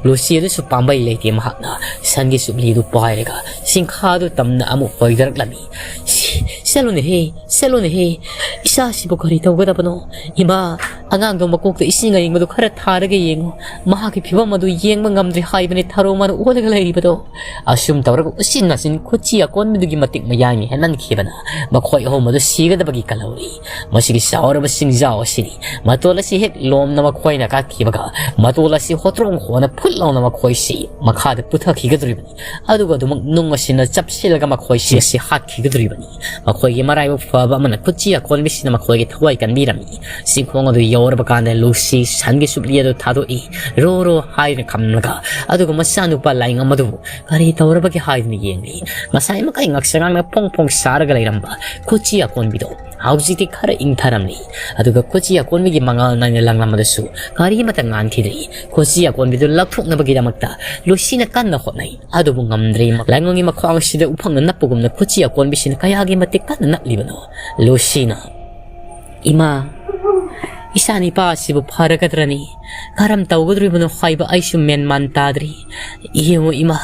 ꯂꯨꯁꯤ ꯑꯗꯨꯁꯨ ꯄꯥꯝꯕꯩ ꯂꯩꯇꯦ꯫ ꯃꯍꯥꯛꯅ ꯁꯟꯒꯤ ꯆꯨꯞꯂꯤ ꯑꯗꯨ ꯄꯥꯏꯔꯒ ꯁꯤꯡꯈꯥ ꯑꯗꯨ ꯇꯝꯅ ꯑꯃꯨꯛ ꯍꯣꯏꯗꯔꯛꯂꯝꯃꯤ꯫ "ꯁꯤ, ꯆꯠꯂꯨꯅꯦꯍꯦ, ꯆꯠꯂꯨꯅꯦꯍꯦ꯫ ꯏꯆꯥꯁꯤꯕꯨ ꯀꯔꯤ ꯇꯧꯒꯗꯕꯅꯣ? ꯏꯃꯥ, ꯑꯉꯥꯡꯗꯣ ꯃꯀꯣꯛꯇ ꯏꯁꯤꯡ ꯑꯌꯤꯡꯕꯗꯨ ꯈꯔ ꯊꯥꯔꯒ ꯌꯦꯡꯉꯨ꯫ ꯃꯍꯥꯛꯀꯤ ꯐꯤꯕꯝ ꯑꯗꯨ ꯌꯦꯡꯕ ꯉꯝꯗ꯭ꯔꯦ ꯍꯥꯏꯕꯅꯤ ꯊꯔꯣ ꯃꯥꯅ ꯑꯣꯜꯂꯒ ꯂꯩꯔꯤꯕꯗꯣ꯫" ꯑꯁꯨꯝ ꯇꯧꯔꯒ ꯎꯆꯤꯟ ꯅꯥꯆꯤꯟ ꯈꯨꯠꯆꯤ ꯑꯀꯣꯟꯕꯤꯗꯨꯒꯤ ꯃꯇꯤꯛ ꯃꯌꯥꯏꯅ ꯍꯦꯟꯃꯟꯈꯤꯕꯅ ꯃꯈꯣꯏ ꯑꯍꯨꯝ ꯑꯗꯨ ꯁꯤꯒꯗꯕꯒꯤ ꯀꯜꯍꯧꯔꯤ꯫ ꯃꯁꯤꯒꯤ ꯆꯥꯎꯔꯕ ꯆꯤꯡꯖꯥꯎ ꯑꯁꯤꯅꯤ꯫ ꯃꯇꯣꯜ ꯑꯁꯤ ꯍꯦꯛ ꯂꯣꯝꯅ ꯃꯈꯣꯏꯅ ꯀꯥꯈꯤꯕꯒ ꯃꯇꯣꯜ ꯑꯁꯤ ꯍꯣꯇ꯭ꯔꯣꯡ ꯍꯣꯅ ꯐꯨꯠ ꯂꯥꯎꯅ ꯃꯈꯣꯏꯁꯤ ꯃꯈꯥꯗ ꯄꯨꯊꯈꯤꯒꯗꯧꯔꯤꯕꯅꯤ꯫ ꯑꯗꯨꯒ ꯑꯗꯨꯃꯛ ꯅꯨꯡ ꯑꯁꯤꯅ ꯆꯞꯁꯤꯜꯂꯒ ꯃꯈꯣꯏꯁꯤ ꯑꯁꯤ ꯍꯥꯠꯈꯤꯒꯗꯧꯔꯤꯕꯅꯤ꯫ ꯃꯈꯣꯏꯒꯤ ꯃꯔꯥꯏꯕꯛ ꯐꯕ ꯑꯃꯅ ꯈꯨꯠꯆꯤ ꯑꯀꯣꯟꯕꯤꯁꯤꯅ ꯃꯈꯣꯏꯒꯤ ꯊꯋꯥꯏ ꯀꯟꯕꯤꯔꯝꯃꯤ꯫ ꯆꯤꯡꯈꯣꯡ ꯑꯗꯨ ꯌꯧꯔꯕ ꯀꯥꯟꯗ ꯂꯨꯁꯤ ꯁꯟꯒꯤ ꯆꯨꯞꯂꯤ ꯑꯗꯨ ꯊꯥꯗꯣꯛꯏ꯫ "ꯔꯣ ꯔꯣ" ꯍꯥꯏꯅ ꯈꯝꯂꯒ, ꯑꯗꯨꯒ ꯃꯆꯥꯅꯨꯄꯥ ꯂꯥꯏꯉꯝ ꯑꯗꯨꯕꯨ ꯀꯔꯤ ꯇꯧꯔꯕꯒꯦ ꯍꯥꯏꯗꯨꯅ ꯌꯦꯡꯂꯤ꯫ ꯉꯁꯥꯏ ꯃꯈꯩ ꯉꯛꯁꯉꯥꯡꯅ ꯐꯣꯡ ꯐꯣꯡ ꯁꯥꯔꯒ ꯂꯩꯔꯝꯕ ꯈꯨꯠꯆꯤ ꯑꯀꯣꯟꯕꯤꯗꯣ ꯍꯧꯖꯤꯛꯇꯤ ꯈꯔ ꯏꯪꯊꯔꯝꯂꯤ꯫ ꯑꯗꯨꯒ ꯈꯨꯠꯆꯤ ꯑꯀꯣꯟꯕꯤꯒꯤ ꯃꯉꯥꯜ ꯅꯥꯏꯅ ꯂꯪꯂꯝꯕꯗꯁꯨ ꯀꯔꯤꯃꯠꯇ ꯉꯥꯟꯈꯤꯗ꯭ꯔꯤ꯫ ꯈꯨꯠꯆꯤ ꯑꯀꯣꯟꯕꯤꯗꯨ ꯂꯧꯊꯣꯛꯅꯕꯒꯤꯗꯃꯛꯇ ꯂꯨꯁꯤꯅ ꯀꯟꯅ ꯍꯣꯠꯅꯩ꯫ ꯑꯗꯨꯕꯨ ꯉꯝꯗ꯭ꯔꯦ꯫ ꯂꯥꯏꯉꯝꯒꯤ ꯃꯈ꯭ꯋꯥꯡ ꯑꯁꯤꯗ ꯎꯐꯪꯅ ꯅꯞꯄꯒꯨꯝꯅ ꯈꯨꯠꯆꯤ ꯑꯀꯣꯟꯕꯤꯁꯤꯅ ꯀꯌꯥꯒꯤ ꯃꯇꯤꯛ ꯀꯟꯅ ꯅꯞꯂꯤꯕꯅꯣ꯫ ꯂꯨꯁꯤꯅ, "ꯏꯃꯥ, ꯏꯆꯥ ꯅꯤꯄꯥ ꯑꯁꯤꯕꯨ ꯐꯔꯒꯗ꯭ꯔꯅꯤ? ꯀꯔꯝ ꯇꯧꯒꯗꯧꯔꯤꯕꯅꯣ ꯍꯥꯏꯕ ꯑꯩꯁꯨ ꯃꯦꯟ ꯃꯥꯟ ꯇꯥꯗ꯭ꯔꯤ꯫ ꯌꯦꯡꯉꯨ ꯏꯃꯥ,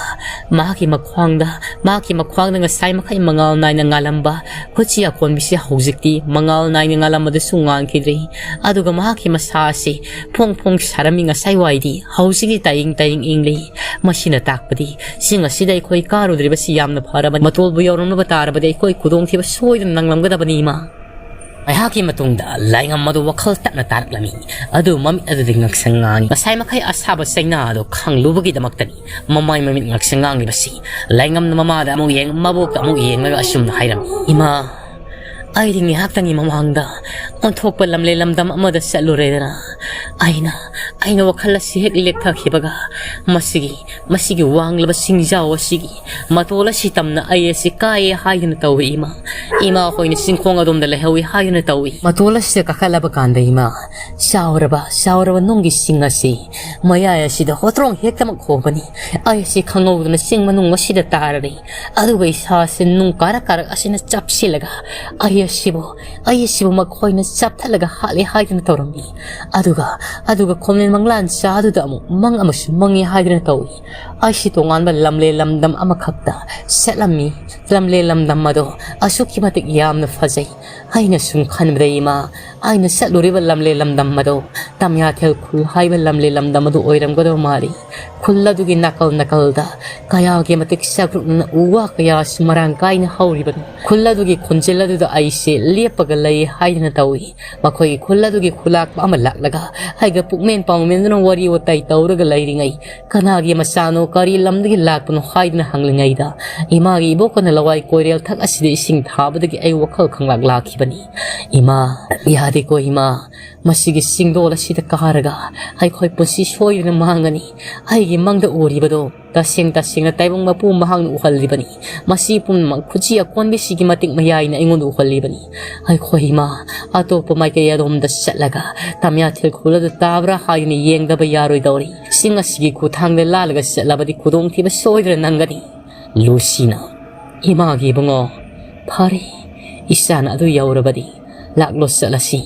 ꯃꯍꯥꯛꯀꯤ ꯃꯈ꯭ꯋꯥꯡꯗ, ꯃꯍꯥꯛꯀꯤ ꯃꯈ꯭ꯋꯥꯡꯗ ꯉꯁꯥꯏ ꯃꯈꯩ ꯃꯉꯥꯜ ꯅꯥꯏꯅ ꯉꯥꯜꯂꯝꯕ ꯈꯨꯠꯆꯤ ꯑꯀꯣꯟꯕꯤꯁꯤ ꯍꯧꯖꯤꯛꯇꯤ ꯃꯉꯥꯜ ꯅꯥꯏꯅ ꯉꯥꯜꯂꯝꯕꯗꯁꯨ ꯉꯥꯟꯈꯤꯗ꯭ꯔꯤ꯫ ꯑꯗꯨꯒ ꯃꯍꯥꯛꯀꯤ ꯃꯁꯥ ꯑꯁꯤ ꯐꯣꯡ ꯐꯣꯡ ꯁꯥꯔꯝꯃꯤ ꯉꯁꯥꯏ ꯋꯥꯏꯗꯤ, ꯍꯧꯖꯤꯛꯇꯤ ꯇꯥꯏꯌꯤꯡ ꯇꯥꯏꯌꯤꯡ ꯏꯪꯂꯤ꯫ ꯃꯁꯤꯅ ꯇꯥꯛꯄꯗꯤ ꯆꯤꯡ ꯑꯁꯤꯗ ꯑꯩꯈꯣꯏ ꯀꯥꯔꯨꯗ꯭ꯔꯤꯕꯁꯤ ꯌꯥꯝꯅ ꯐꯔꯕꯅꯤ꯫ ꯃꯇꯣꯜꯕꯨ ꯌꯧꯔꯝꯂꯕ ꯇꯥꯔꯕꯗꯤ ꯑꯩꯈꯣꯏ ꯈꯨꯗꯣꯡꯊꯤꯕ ꯁꯣꯏꯗꯅ ꯅꯪꯂꯝꯒꯗꯕꯅꯤ ꯏꯃꯥ꯫" ꯉꯥꯏꯍꯥꯛꯀꯤ ꯃꯇꯨꯡꯗ ꯂꯥꯏꯉꯝ ꯑꯗꯨ ꯋꯥꯈꯜ ꯇꯞꯅ ꯇꯥꯔꯛꯂꯝꯃꯤ꯫ ꯑꯗꯨ ꯃꯃꯤꯠ ꯑꯗꯨꯗꯤ ꯉꯛꯁꯪ ꯉꯥꯡꯉꯤ꯫ ꯉꯁꯥꯏ ꯃꯈꯩ ꯑꯁꯥꯕ ꯆꯩꯅꯥ ꯑꯗꯨ ꯈꯪꯂꯨꯕꯒꯤꯗꯃꯛꯇꯅꯤ ꯃꯃꯥꯏ ꯃꯃꯤꯠ ꯉꯛꯁꯪ ꯉꯥꯡꯂꯤꯕꯁꯤ꯫ ꯂꯥꯏꯉꯝꯅ ꯃꯃꯥꯗ ꯑꯃꯨꯛ ꯌꯦꯡ, ꯃꯕꯣꯛꯇ ꯑꯃꯨꯛ ꯌꯦꯡꯂꯒ ꯑꯁꯨꯝꯅ ꯍꯥꯏꯔꯝꯃꯤ, "ꯏꯃꯥ, ꯑꯩꯗꯤ ꯉꯥꯏꯍꯥꯛꯇꯪꯒꯤ ꯃꯃꯥꯡꯗ ꯑꯣꯟꯊꯣꯛꯄ ꯂꯝꯂꯦꯟ ꯂꯝꯗꯝ ꯑꯃꯗ ꯆꯠꯂꯨꯔꯦꯗꯅ꯫ ꯑꯩꯅ, ꯑꯩꯅ ꯋꯥꯈꯜ ꯑꯁꯤ ꯍꯦꯛ ꯂꯦꯛꯊꯈꯤꯕꯒ, ꯃꯁꯤꯒꯤ, ꯃꯁꯤꯒꯤ ꯋꯥꯡꯂꯕ ꯆꯤꯡꯖꯥꯎ ꯑꯁꯤꯒꯤ ꯃꯇꯣꯜ ꯑꯁꯤ ꯇꯝꯅ ꯑꯩ ꯑꯁꯤ ꯀꯥꯏꯌꯦ ꯍꯥꯏꯗꯨꯅ ꯇꯧꯏ ꯏꯃꯥ꯫ ꯏꯃꯥ ꯍꯣꯏꯅ ꯆꯤꯡꯈꯣꯡ ꯑꯗꯣꯝꯗ ꯂꯩꯍꯧꯏ ꯍꯥꯏꯗꯨꯅ ꯇꯧꯏ꯫ ꯃꯇꯣꯜ ꯑꯁꯤꯗ ꯀꯥꯈꯠꯂꯕ ꯀꯥꯟꯗ ꯏꯃꯥ, ꯆꯥꯎꯔꯕ, ꯆꯥꯎꯔꯕ ꯅꯨꯡꯒꯤ ꯆꯤꯡ ꯑꯁꯤ ꯃꯌꯥꯏ ꯑꯁꯤꯗ ꯍꯣꯇ꯭ꯔꯣꯡ ꯍꯦꯛꯇꯃꯛ ꯍꯣꯕꯅꯤ꯫ ꯑꯩ ꯑꯁꯤ ꯈꯪꯍꯧꯗꯅ ꯆꯤꯡ ꯃꯅꯨꯡ ꯑꯁꯤꯗ ꯇꯥꯔꯔꯦ꯫ ꯑꯗꯨꯒ ꯏꯁꯥꯁꯤ ꯅꯨꯡ ꯀꯥꯔꯛ ꯀꯥꯔꯛ ꯑꯁꯤꯅ ꯆꯞꯁꯤꯜꯂꯒ ꯑꯩ ꯑꯁꯤꯕꯨ, ꯑꯩ ꯑꯁꯤꯕꯨ ꯃꯈꯣꯏꯅ ꯆꯞꯊꯠꯂꯒ ꯍꯥꯠꯂꯦ ꯍꯥꯏꯗꯨꯅ ꯇꯧꯔꯝꯃꯤ꯫ ꯑꯗꯨꯒ, ꯑꯗꯨꯒ ꯈꯣꯝꯂꯦꯟ ꯃꯪꯂꯥꯟ ꯆꯥꯗꯨꯗ ꯑꯃꯨꯛ ꯃꯪ ꯑꯃꯁꯨ ꯃꯪꯉꯤ ꯍꯥꯏꯗꯨꯅ ꯇꯧꯏ꯫ ꯑꯩꯁꯤ ꯇꯣꯉꯥꯟꯕ ꯂꯝꯂꯦꯟ ꯂꯝꯗꯝ ꯑꯃꯈꯛꯇ ꯆꯠꯂꯝꯃꯤ꯫ ꯂꯝꯂꯦꯟ ꯂꯝꯗꯝ ꯑꯗꯣ ꯑꯁꯨꯛꯀꯤ ꯃꯇꯤꯛ ꯌꯥꯝꯅ ꯐꯖꯩ꯫ ꯑꯩꯅ ꯁꯨꯝ ꯈꯟꯕꯗ ꯏꯃꯥ, ꯑꯩꯅ ꯆꯠꯂꯨꯔꯤꯕ ꯂꯝꯂꯦꯟ ꯂꯝꯗꯝ ꯑꯗꯣ ꯇꯝꯌꯥꯊꯦꯜ ꯈꯨꯜ ꯍꯥꯏꯕ ꯂꯝꯂꯦꯟ ꯂꯝꯗꯝ ꯑꯗꯨ ꯑꯣꯏꯔꯝꯒꯗꯕ ꯃꯥꯜꯂꯤ꯫ ꯈꯨꯜ ꯑꯗꯨꯒꯤ ꯅꯥꯀꯜ ꯅꯥꯀꯜꯗ ꯀꯌꯥꯒꯤ ꯃꯇꯤꯛ ꯆꯥꯎꯈꯠꯅ ꯎ ꯋꯥ ꯀꯌꯥꯁꯨ ꯃꯔꯥꯡ ꯀꯥꯏꯅ ꯍꯧꯔꯤꯕꯅꯤ꯫ ꯈꯨꯜ ꯑꯗꯨꯒꯤ ꯈꯣꯟꯖꯦꯜ ꯑꯗꯨꯗ ꯑꯩꯁꯦ ꯂꯦꯞꯄꯒ ꯂꯩ ꯍꯥꯏꯗꯅ ꯇꯧꯏ꯫ ꯃꯈꯣꯏꯒꯤ ꯈꯨꯜ ꯑꯗꯨꯒꯤ ꯈꯨꯂꯥꯛꯄ ꯑꯃ ꯂꯥꯛꯂꯒ ꯑꯩꯒ ꯄꯨꯛꯃꯦꯟ ꯄꯥꯎꯃꯦꯟꯗꯨꯅ ꯋꯥꯔꯤ ꯋꯥꯇꯥꯏ ꯇꯧꯔꯒ ꯂꯩꯔꯤꯉꯩ, ꯀꯅꯥꯒꯤ ꯃꯆꯥꯅꯣ, ꯀꯔꯤ ꯂꯝꯗꯒꯤ ꯂꯥꯛꯄꯅꯣ ꯍꯥꯏꯗꯨꯅ ꯍꯪꯂꯤꯉꯩꯗ, ꯏꯃꯥꯒꯤ ꯏꯕꯣꯛꯀꯅ ꯂꯋꯥꯏ ꯀꯣꯏꯔꯦꯜ ꯊꯛ ꯑꯁꯤꯗ ꯏꯁꯤꯡ ꯊꯥꯕꯗꯒꯤ ꯑꯩ ꯋꯥꯈꯜ ꯈꯪꯂꯥꯛ ꯂꯥꯛꯈꯤꯕꯅꯤ꯫ ꯏꯃꯥ, ꯌꯥꯗꯦꯀꯣ ꯏꯃꯥ, ꯃꯁꯤꯒꯤ ꯆꯤꯡꯗꯣꯜ ꯑꯁꯤꯗ ꯀꯥꯔꯒ ꯑꯩꯈꯣꯏ ꯄꯨꯟꯁꯤ ꯁꯣꯏꯗꯅ ꯃꯥꯡꯒꯅꯤ꯫ ꯑꯩꯒꯤ ꯃꯪꯗ ꯎꯔꯤꯕꯗꯣ ꯇꯁꯦꯡ ꯇꯁꯦꯡꯅ ꯇꯥꯏꯕꯪ ꯃꯄꯨ ꯃꯍꯥꯛꯅ ꯎꯍꯜꯂꯤꯕꯅꯤ꯫ ꯃꯁꯤ ꯄꯨꯝꯅꯃꯛ ꯈꯨꯠꯁꯤ ꯑꯀꯣꯟꯕꯤꯁꯤꯒꯤ ꯃꯇꯤꯛ ꯃꯌꯥꯏꯅ ꯑꯩꯉꯣꯟꯗ ꯎꯍꯜꯂꯤꯕꯅꯤ꯫ ꯑꯩꯈꯣꯏ ꯏꯃꯥ ꯑꯇꯣꯞꯄ ꯃꯥꯏꯀꯩ ꯑꯗꯣꯝꯗ ꯆꯠꯂꯒ ꯇꯝꯌꯥꯊꯦꯜ ꯈꯨꯜ ꯑꯗꯨ ꯇꯥꯕ꯭ꯔꯥ ꯍꯥꯏꯗꯨꯅ ꯌꯦꯡꯗꯕ ꯌꯥꯔꯣꯏꯗꯧꯔꯤ꯫ ꯆꯤꯡ ꯑꯁꯤꯒꯤ ꯈꯨꯊꯥꯡꯗ ꯂꯥꯜꯂꯒ ꯆꯠꯂꯕꯗꯤ ꯈꯨꯗꯣꯡꯊꯤꯕ ꯁꯣꯏꯗꯅ ꯅꯪꯒꯅꯤ꯫ ꯂꯨꯁꯤꯅ, ꯏꯃꯥꯒꯤ ꯏꯕꯨꯡꯉꯣ, ꯐꯔꯦ, ꯏꯆꯥꯅ ꯑꯗꯨ ꯌꯧꯔꯕꯗꯤ ꯂꯥꯛꯂꯣ, ꯆꯠꯂꯁꯤ꯫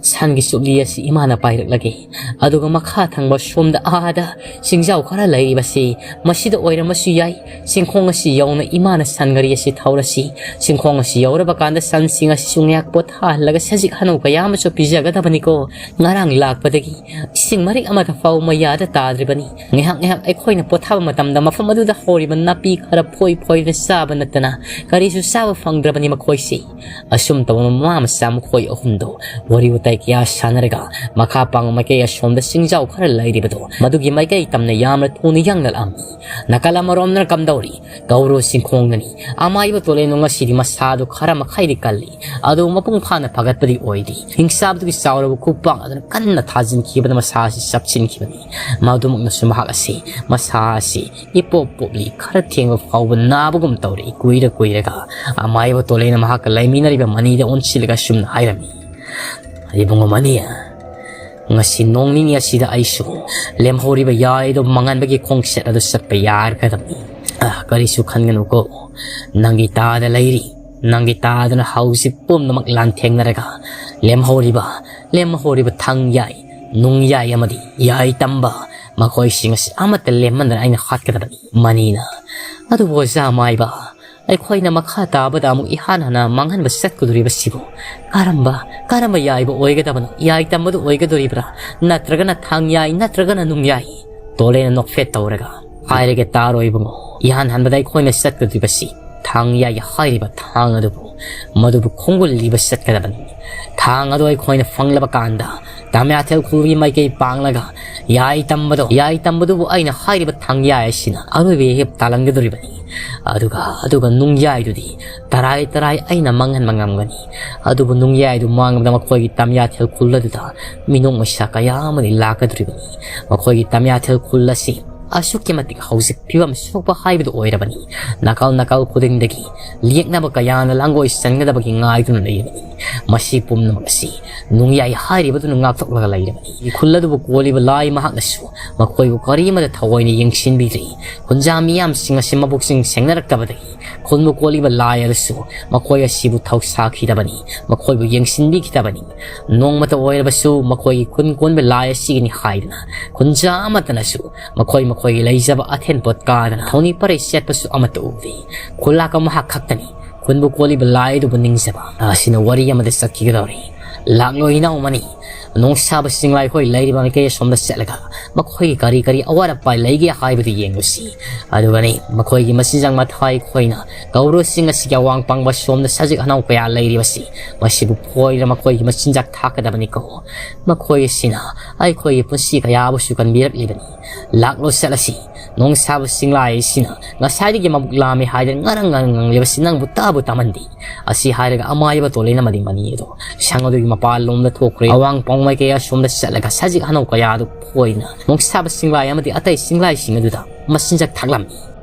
ꯁꯟꯒꯤ ꯆꯨꯞꯂꯤ ꯑꯁꯤ ꯏꯃꯥꯅ ꯄꯥꯏꯔꯛꯂꯒꯦ꯫ ꯑꯗꯨꯒ ꯃꯈꯥ ꯊꯪꯕ ꯁꯣꯝꯗ ꯑꯥꯗ ꯆꯤꯡꯖꯥꯎ ꯈꯔ ꯂꯩꯔꯤꯕꯁꯤ ꯃꯁꯤꯗ ꯑꯣꯏꯔꯝꯕꯁꯨ ꯌꯥꯏ꯫ ꯆꯤꯡꯈꯣꯡ ꯑꯁꯤ ꯌꯧꯅ ꯏꯃꯥꯅ ꯁꯟ ꯒꯥꯔꯤ ꯑꯁꯤ ꯊꯧꯔꯁꯤ꯫ ꯆꯤꯡꯈꯣꯡ ꯑꯁꯤ ꯌꯧꯔꯕ ꯀꯥꯟꯗ ꯁꯟꯁꯤꯡ ꯑꯁꯤꯁꯨ ꯉꯥꯏꯍꯥꯛ ꯄꯣꯊꯥꯍꯜꯂꯒ ꯁꯖꯤꯛ ꯍꯅꯧ ꯀꯌꯥ ꯑꯃꯁꯨ ꯄꯤꯖꯒꯗꯕꯅꯤꯀꯣ꯫ ꯉꯔꯥꯡ ꯂꯥꯛꯄꯗꯒꯤ ꯏꯁꯤꯡ ꯃꯔꯤꯛ ꯑꯃꯠꯇ ꯐꯥꯎ ꯃꯌꯥꯗ ꯇꯥꯗ꯭ꯔꯤꯕꯅꯤ꯫ ꯉꯥꯏꯍꯥꯛ ꯉꯥꯏꯍꯥꯛ ꯑꯩꯈꯣꯏꯅ ꯄꯣꯊꯥꯕ ꯃꯇꯝꯗ ꯃꯐꯝ ꯑꯗꯨꯗ ꯍꯧꯔꯤꯕ ꯅꯥꯄꯤ ꯈꯔ ꯐꯣꯏ ꯐꯣꯏꯗꯨꯅ ꯆꯥꯕ ꯅꯠꯇꯅ ꯀꯔꯤꯁꯨ ꯆꯥꯕ ꯐꯪꯗ꯭ꯔꯕꯅꯤ ꯃꯈꯣꯏꯁꯤ꯫ ꯑꯁꯨꯝ ꯇꯧꯕ ꯃꯃꯥ ꯃꯆꯥ ꯃꯈꯣꯏ ꯑꯍꯨꯝꯗꯣ ꯋꯥꯔꯤ ꯋꯥꯇꯥꯏ ꯀꯌꯥ ꯁꯥꯟꯅꯔꯒ ꯃꯈꯥ ꯄꯥꯡꯕ ꯃꯥꯏꯀꯩ ꯑꯁꯣꯝꯗ ꯆꯤꯡꯖꯥꯎ ꯈꯔ ꯂꯩꯔꯤꯕꯗꯣ ꯃꯗꯨꯒꯤ ꯃꯥꯏꯀꯩ ꯇꯝꯅ ꯌꯥꯝꯅ ꯊꯨꯅ ꯌꯥꯡꯅꯔꯛꯂꯝꯃꯤ꯫ ꯅꯥꯀꯜ ꯑꯃꯔꯣꯝꯗꯅ ꯀꯝꯗꯧꯔꯤ? ꯒꯧꯔꯨ ꯆꯤꯡꯈꯣꯡꯗꯅꯤ꯫ ꯑꯃꯥꯏꯕ ꯇꯣꯂꯦꯟꯗꯣ ꯉꯁꯤꯗꯤ ꯃꯁꯥꯗꯨ ꯈꯔ ꯃꯈꯩꯗꯤ ꯀꯜꯂꯤ, ꯑꯗꯨꯕꯨ ꯃꯄꯨꯡ ꯐꯥꯅ ꯐꯒꯠꯄꯗꯤ ꯑꯣꯏꯗꯦ꯫ ꯍꯤꯡꯆꯥꯕꯗꯨꯒꯤ ꯆꯥꯎꯔꯕ ꯈꯨꯄꯥꯡ ꯑꯗꯨꯅ ꯀꯟꯅ ꯊꯥꯖꯤꯟꯈꯤꯕꯅ ꯃꯁꯥ ꯑꯁꯤ ꯆꯞꯁꯤꯟꯈꯤꯕꯅꯤ꯫ ꯃꯗꯨꯃꯛꯅꯁꯨ ꯃꯍꯥꯛ ꯑꯁꯤ, ꯃꯁꯥ ꯑꯁꯤ ꯏꯄꯣꯞ ꯄꯣꯞꯂꯤ, ꯈꯔ ꯊꯦꯡꯕ ꯐꯥꯎꯕ ꯅꯥꯕꯒꯨꯝ ꯇꯧꯔꯤ꯫ ꯀꯨꯏꯔ ꯀꯨꯏꯔꯒ ꯑꯃꯥꯏꯕ ꯇꯣꯂꯦꯟꯅ ꯃꯍꯥꯛꯀ ꯂꯩꯃꯤꯟꯅꯔꯤꯕ ꯃꯅꯤꯗ ꯑꯣꯟꯁꯤꯜꯂꯒ ꯁꯨꯝꯅ ꯍꯥꯏꯔꯝꯃꯤ, "ꯏꯕꯨꯡꯉꯣ ꯃꯅꯤ, ꯉꯁꯤ ꯅꯣꯡ ꯅꯤꯅꯤ ꯑꯁꯤꯗ ꯑꯩꯁꯨ ꯂꯦꯝꯍꯧꯔꯤꯕ ꯌꯥꯏꯗꯣ ꯃꯥꯡꯍꯟꯕꯒꯤ ꯈꯣꯡꯆꯠ ꯑꯗꯨ ꯆꯠꯄ ꯌꯥꯔꯒꯗꯕꯅꯤ꯫ ꯑ, ꯀꯔꯤꯁꯨ ꯈꯟꯒꯅꯨꯀꯣ꯫ ꯅꯪꯒꯤ ꯇꯥꯗ ꯂꯩꯔꯤ꯫ ꯅꯪꯒꯤ ꯇꯥꯗꯨꯅ ꯍꯧꯖꯤꯛ ꯄꯨꯝꯅꯃꯛ ꯂꯥꯟꯊꯦꯡꯅꯔꯒ ꯂꯦꯝꯍꯧꯔꯤꯕ, ꯂꯦꯝꯍꯧꯔꯤꯕ ꯊꯥꯡ ꯌꯥꯏ, ꯅꯨꯡ ꯌꯥꯏ ꯑꯃꯗꯤ ꯌꯥꯏ ꯇꯝꯕ, ꯃꯈꯣꯏꯁꯤꯡ ꯑꯁꯤ ꯑꯃꯠꯇ ꯂꯦꯝꯍꯟꯗꯅ ꯑꯩꯅ ꯍꯥꯠꯀꯗꯕꯅꯤ꯫" ꯃꯅꯤꯅ, "ꯑꯗꯨꯕꯨ ꯑꯣꯖꯥ ꯃꯥꯏꯕ, ꯑꯩꯈꯣꯏꯅ ꯃꯈꯥ ꯇꯥꯕꯗ ꯑꯃꯨꯛ ꯏꯍꯥꯟ ꯍꯥꯟꯅ ꯃꯥꯡꯍꯟꯕ ꯆꯠꯀꯗꯧꯔꯤꯕꯁꯤꯕꯨ ꯀꯔꯝꯕ, ꯀꯔꯝꯕ ꯌꯥꯏꯕ ꯑꯣꯏꯒꯗꯕꯅꯣ? ꯌꯥꯏ ꯇꯝꯕꯗꯨ ꯑꯣꯏꯒꯗꯧꯔꯤꯕ꯭ꯔꯥ? ꯅꯠꯇ꯭ꯔꯒꯅ ꯊꯥꯡ ꯌꯥꯏ, ꯅꯠꯇ꯭ꯔꯒꯅ ꯅꯨꯡ ꯌꯥꯏ?" ꯇꯣꯂꯦꯟꯅ ꯅꯣꯛꯐꯦꯠ ꯇꯧꯔꯒ, "ꯍꯥꯏꯔꯒꯦ ꯇꯥꯔꯣ ꯏꯕꯨꯡꯉꯣ, ꯏꯍꯥꯟ ꯍꯥꯟꯕꯗ ꯑꯩꯈꯣꯏꯅ ꯆꯠꯀꯗꯧꯔꯤꯕꯁꯤ ꯊꯥꯡ ꯌꯥꯏ ꯍꯥꯏꯔꯤꯕ ꯊꯥꯡ ꯑꯗꯨꯕꯨ, ꯃꯗꯨꯕꯨ ꯈꯣꯡꯒꯨꯜ ꯂꯤꯕ ꯆꯠꯀꯗꯕꯅꯤ꯫ ꯊꯥꯡ ꯑꯗꯨ ꯑꯩꯈꯣꯏꯅ ꯐꯪꯂꯕ ꯀꯥꯟꯗ ꯇꯝꯌꯥꯊꯦꯜ ꯈꯨꯜꯒꯤ ꯃꯥꯏꯀꯩ ꯄꯥꯡꯂꯒ ꯌꯥꯏ ꯇꯝꯕꯗꯣ, ꯌꯥꯏ ꯇꯝꯕꯗꯨꯕꯨ ꯑꯩꯅ ꯍꯥꯏꯔꯤꯕ ꯊꯥꯡ ꯌꯥꯏ ꯑꯁꯤꯅ ꯑꯔꯣꯏꯕ ꯏꯍꯤꯞ ꯇꯥꯜꯍꯟꯒꯗꯧꯔꯤꯕꯅꯤ꯫ ꯑꯗꯨꯒ, ꯑꯗꯨꯒ ꯅꯨꯡ ꯌꯥꯏꯗꯨꯗꯤ ꯇꯔꯥꯏ ꯇꯔꯥꯏ ꯑꯩꯅ ꯃꯥꯡꯍꯟꯕ ꯉꯝꯒꯅꯤ꯫ ꯑꯗꯨꯕꯨ ꯅꯨꯡ ꯌꯥꯏꯗꯨ ꯃꯥꯡꯕꯗ ꯃꯈꯣꯏꯒꯤ ꯇꯝꯌꯥꯊꯦꯜ ꯈꯨꯜ ꯑꯗꯨꯗ ꯃꯤꯅꯣꯛ ꯃꯩꯁꯥ ꯀꯌꯥ ꯑꯃꯗꯤ ꯂꯥꯛꯀꯗꯧꯔꯤꯕꯅꯤ꯫ ꯃꯈꯣꯏꯒꯤ ꯇꯝꯌꯥꯊꯦꯜ ꯈꯨꯜ ꯑꯁꯤ ꯑꯁꯨꯛꯀꯤ ꯃꯇꯤꯛ ꯍꯧꯖꯤꯛ ꯐꯤꯕꯝ ꯁꯣꯛꯄ ꯍꯥꯏꯕꯗꯨ ꯑꯣꯏꯔꯕꯅꯤ꯫ ꯅꯥꯀꯜ ꯅꯥꯀꯜ ꯈꯨꯗꯤꯡꯗꯒꯤ ꯂꯦꯛꯅꯕ ꯀꯌꯥꯅ ꯂꯥꯡꯒꯣꯏ ꯆꯟꯒꯗꯕꯒꯤ ꯉꯥꯏꯗꯨꯅ ꯂꯩꯔꯕꯅꯤ꯫ ꯃꯁꯤ ꯄꯨꯝꯅꯃꯛ ꯑꯁꯤ ꯅꯨꯡꯌꯥꯏ ꯍꯥꯏꯔꯤꯕꯗꯨꯅ ꯉꯥꯛꯊꯣꯛꯂꯒ ꯂꯩꯔꯕꯅꯤ꯫ ꯈꯨꯜ ꯑꯗꯨꯕꯨ ꯀꯣꯜꯂꯤꯕ ꯂꯥꯏ ꯃꯍꯥꯛꯅꯁꯨ ꯃꯈꯣꯏꯕꯨ ꯀꯔꯤꯃꯠꯇ ꯊꯑꯣꯏꯅ ꯌꯦꯡꯁꯤꯟꯕꯤꯗ꯭ꯔꯤ꯫ ꯈꯨꯟꯖꯥ ꯃꯤꯌꯥꯝꯁꯤꯡ ꯑꯁꯤ ꯃꯕꯨꯛꯁꯤꯡ ꯁꯦꯡꯅꯔꯛꯇꯕꯗꯒꯤ ꯈꯨꯟꯕꯨ ꯀꯣꯜꯂꯤꯕ ꯂꯥꯏ ꯑꯗꯨꯁꯨ ꯃꯈꯣꯏ ꯑꯁꯤꯕꯨ ꯊꯧꯁꯥꯈꯤꯗꯕꯅꯤ, ꯃꯈꯣꯏꯕꯨ ꯌꯦꯡꯁꯤꯟꯕꯤꯈꯤꯗꯕꯅꯤ꯫ ꯅꯣꯡꯃꯇ ꯑꯣꯏꯔꯕꯁꯨ ꯃꯈꯣꯏꯒꯤ ꯈꯨꯟ ꯀꯣꯟꯕ ꯂꯥꯏ ꯑꯁꯤꯒꯤꯅꯤ ꯍꯥꯏꯗꯨꯅ ꯈꯨꯟꯖꯥ ꯑꯃꯠꯇꯅꯁꯨ ꯃꯈꯣꯏ ꯃꯈꯣꯏꯒꯤ ꯂꯩꯖꯕ ꯑꯊꯦꯟ ꯄꯣꯠ ꯀꯥꯗꯅ ꯊꯧꯅꯤ ꯄꯔꯩ ꯆꯠꯄꯁꯨ ꯑꯃꯠꯇ ꯎꯗꯦ꯫ ꯈꯨꯜꯂꯥꯛꯄ ꯃꯍꯥꯛ ꯈꯛꯇꯅꯤ ꯈꯨꯟꯕꯨ ꯀꯣꯜꯂꯤꯕ ꯂꯥꯏ ꯑꯗꯨꯕꯨ ꯅꯤꯡꯖꯕ꯫ ꯑꯁꯤꯅ ꯋꯥꯔꯤ ꯑꯃꯗ ꯆꯠꯈꯤꯒꯗꯧꯔꯤ꯫ ꯂꯥꯛꯂꯣ ꯏꯅꯥꯎꯃꯅꯤ, ꯅꯣꯡꯁꯥꯕ ꯆꯤꯡꯂꯥꯏ ꯈꯣꯏ ꯂꯩꯔꯤꯕ ꯃꯥꯏꯀꯩ ꯑꯁꯣꯝꯗ ꯆꯠꯂꯒ ꯃꯈꯣꯏꯒꯤ ꯀꯔꯤ ꯀꯔꯤ ꯑꯋꯥꯠ ꯑꯄꯥ ꯂꯩꯒꯦ ꯍꯥꯏꯕꯗꯨ ꯌꯦꯡꯂꯨꯁꯤ꯫ ꯑꯗꯨꯒꯅꯤ ꯃꯈꯣꯏꯒꯤ ꯃꯆꯤꯟꯖꯥꯛ ꯃꯊꯥꯏ ꯈꯣꯏꯅ ꯀꯧꯕ꯭ꯔꯨ ꯆꯤꯡ ꯑꯁꯤꯒꯤ ꯑꯋꯥꯡ ꯄꯪꯕ ꯁꯣꯝꯗ ꯁꯖꯤꯛ ꯍꯅꯥꯎ ꯀꯌꯥ ꯂꯩꯔꯤꯕꯁꯤ, ꯃꯁꯤꯕꯨ ꯐꯣꯏꯗꯨꯅ ꯃꯈꯣꯏꯒꯤ ꯃꯆꯤꯟꯖꯥꯛ ꯊꯥꯛꯀꯗꯕꯅꯤꯀꯣ꯫ ꯃꯈꯣꯏ ꯑꯁꯤꯅ ꯑꯩꯈꯣꯏꯒꯤ ꯄꯨꯟꯁꯤ ꯀꯌꯥꯕꯨꯁꯨ ꯀꯟꯕꯤꯔꯛꯂꯤꯕꯅꯤ꯫ ꯂꯥꯛꯂꯣ ꯆꯠꯂꯁꯤ꯫ ꯅꯣꯡꯁꯥꯕ ꯆꯤꯡꯂꯥꯏ ꯑꯁꯤꯅ ꯉꯁꯥꯏꯗꯒꯤ ꯃꯕꯨꯛ ꯂꯥꯝꯃꯤ ꯍꯥꯏꯗꯅ ꯉꯔꯪ ꯉꯔꯪ ꯉꯪꯂꯤꯕꯁꯤ ꯅꯪꯕꯨ ꯇꯥꯕꯨ ꯇꯥꯃꯟꯗꯦ꯫ ꯑꯁꯤ ꯍꯥꯏꯔꯒ ꯑꯃꯥꯏꯕ ꯇꯣꯂꯤꯅ ꯑꯃꯗꯤ ꯃꯅꯤ ꯑꯗꯣ ꯁꯪ ꯑꯗꯨꯒꯤ ꯃꯄꯥꯟꯂꯣꯝꯗ ꯊꯣꯛꯈ꯭ꯔꯦ꯫ ꯑꯋꯥꯡ ꯄꯥꯎꯃꯥꯏ ꯀꯌꯥ ꯁꯣꯝꯗ ꯆꯠꯂꯒ ꯁꯖꯤꯛ ꯍꯅꯧ ꯀꯌꯥ ꯑꯗꯨ ꯐꯣꯏꯅ ꯅꯣꯡꯁꯥꯕ ꯆꯤꯡꯂꯥꯏ ꯑꯃꯗꯤ ꯑꯇꯩ ꯆꯤꯡꯂꯥꯏꯁꯤꯡ ꯑꯗꯨꯗ ꯃꯆꯤꯟꯖꯥꯛ ꯊꯥꯛꯂꯝꯃꯤ꯫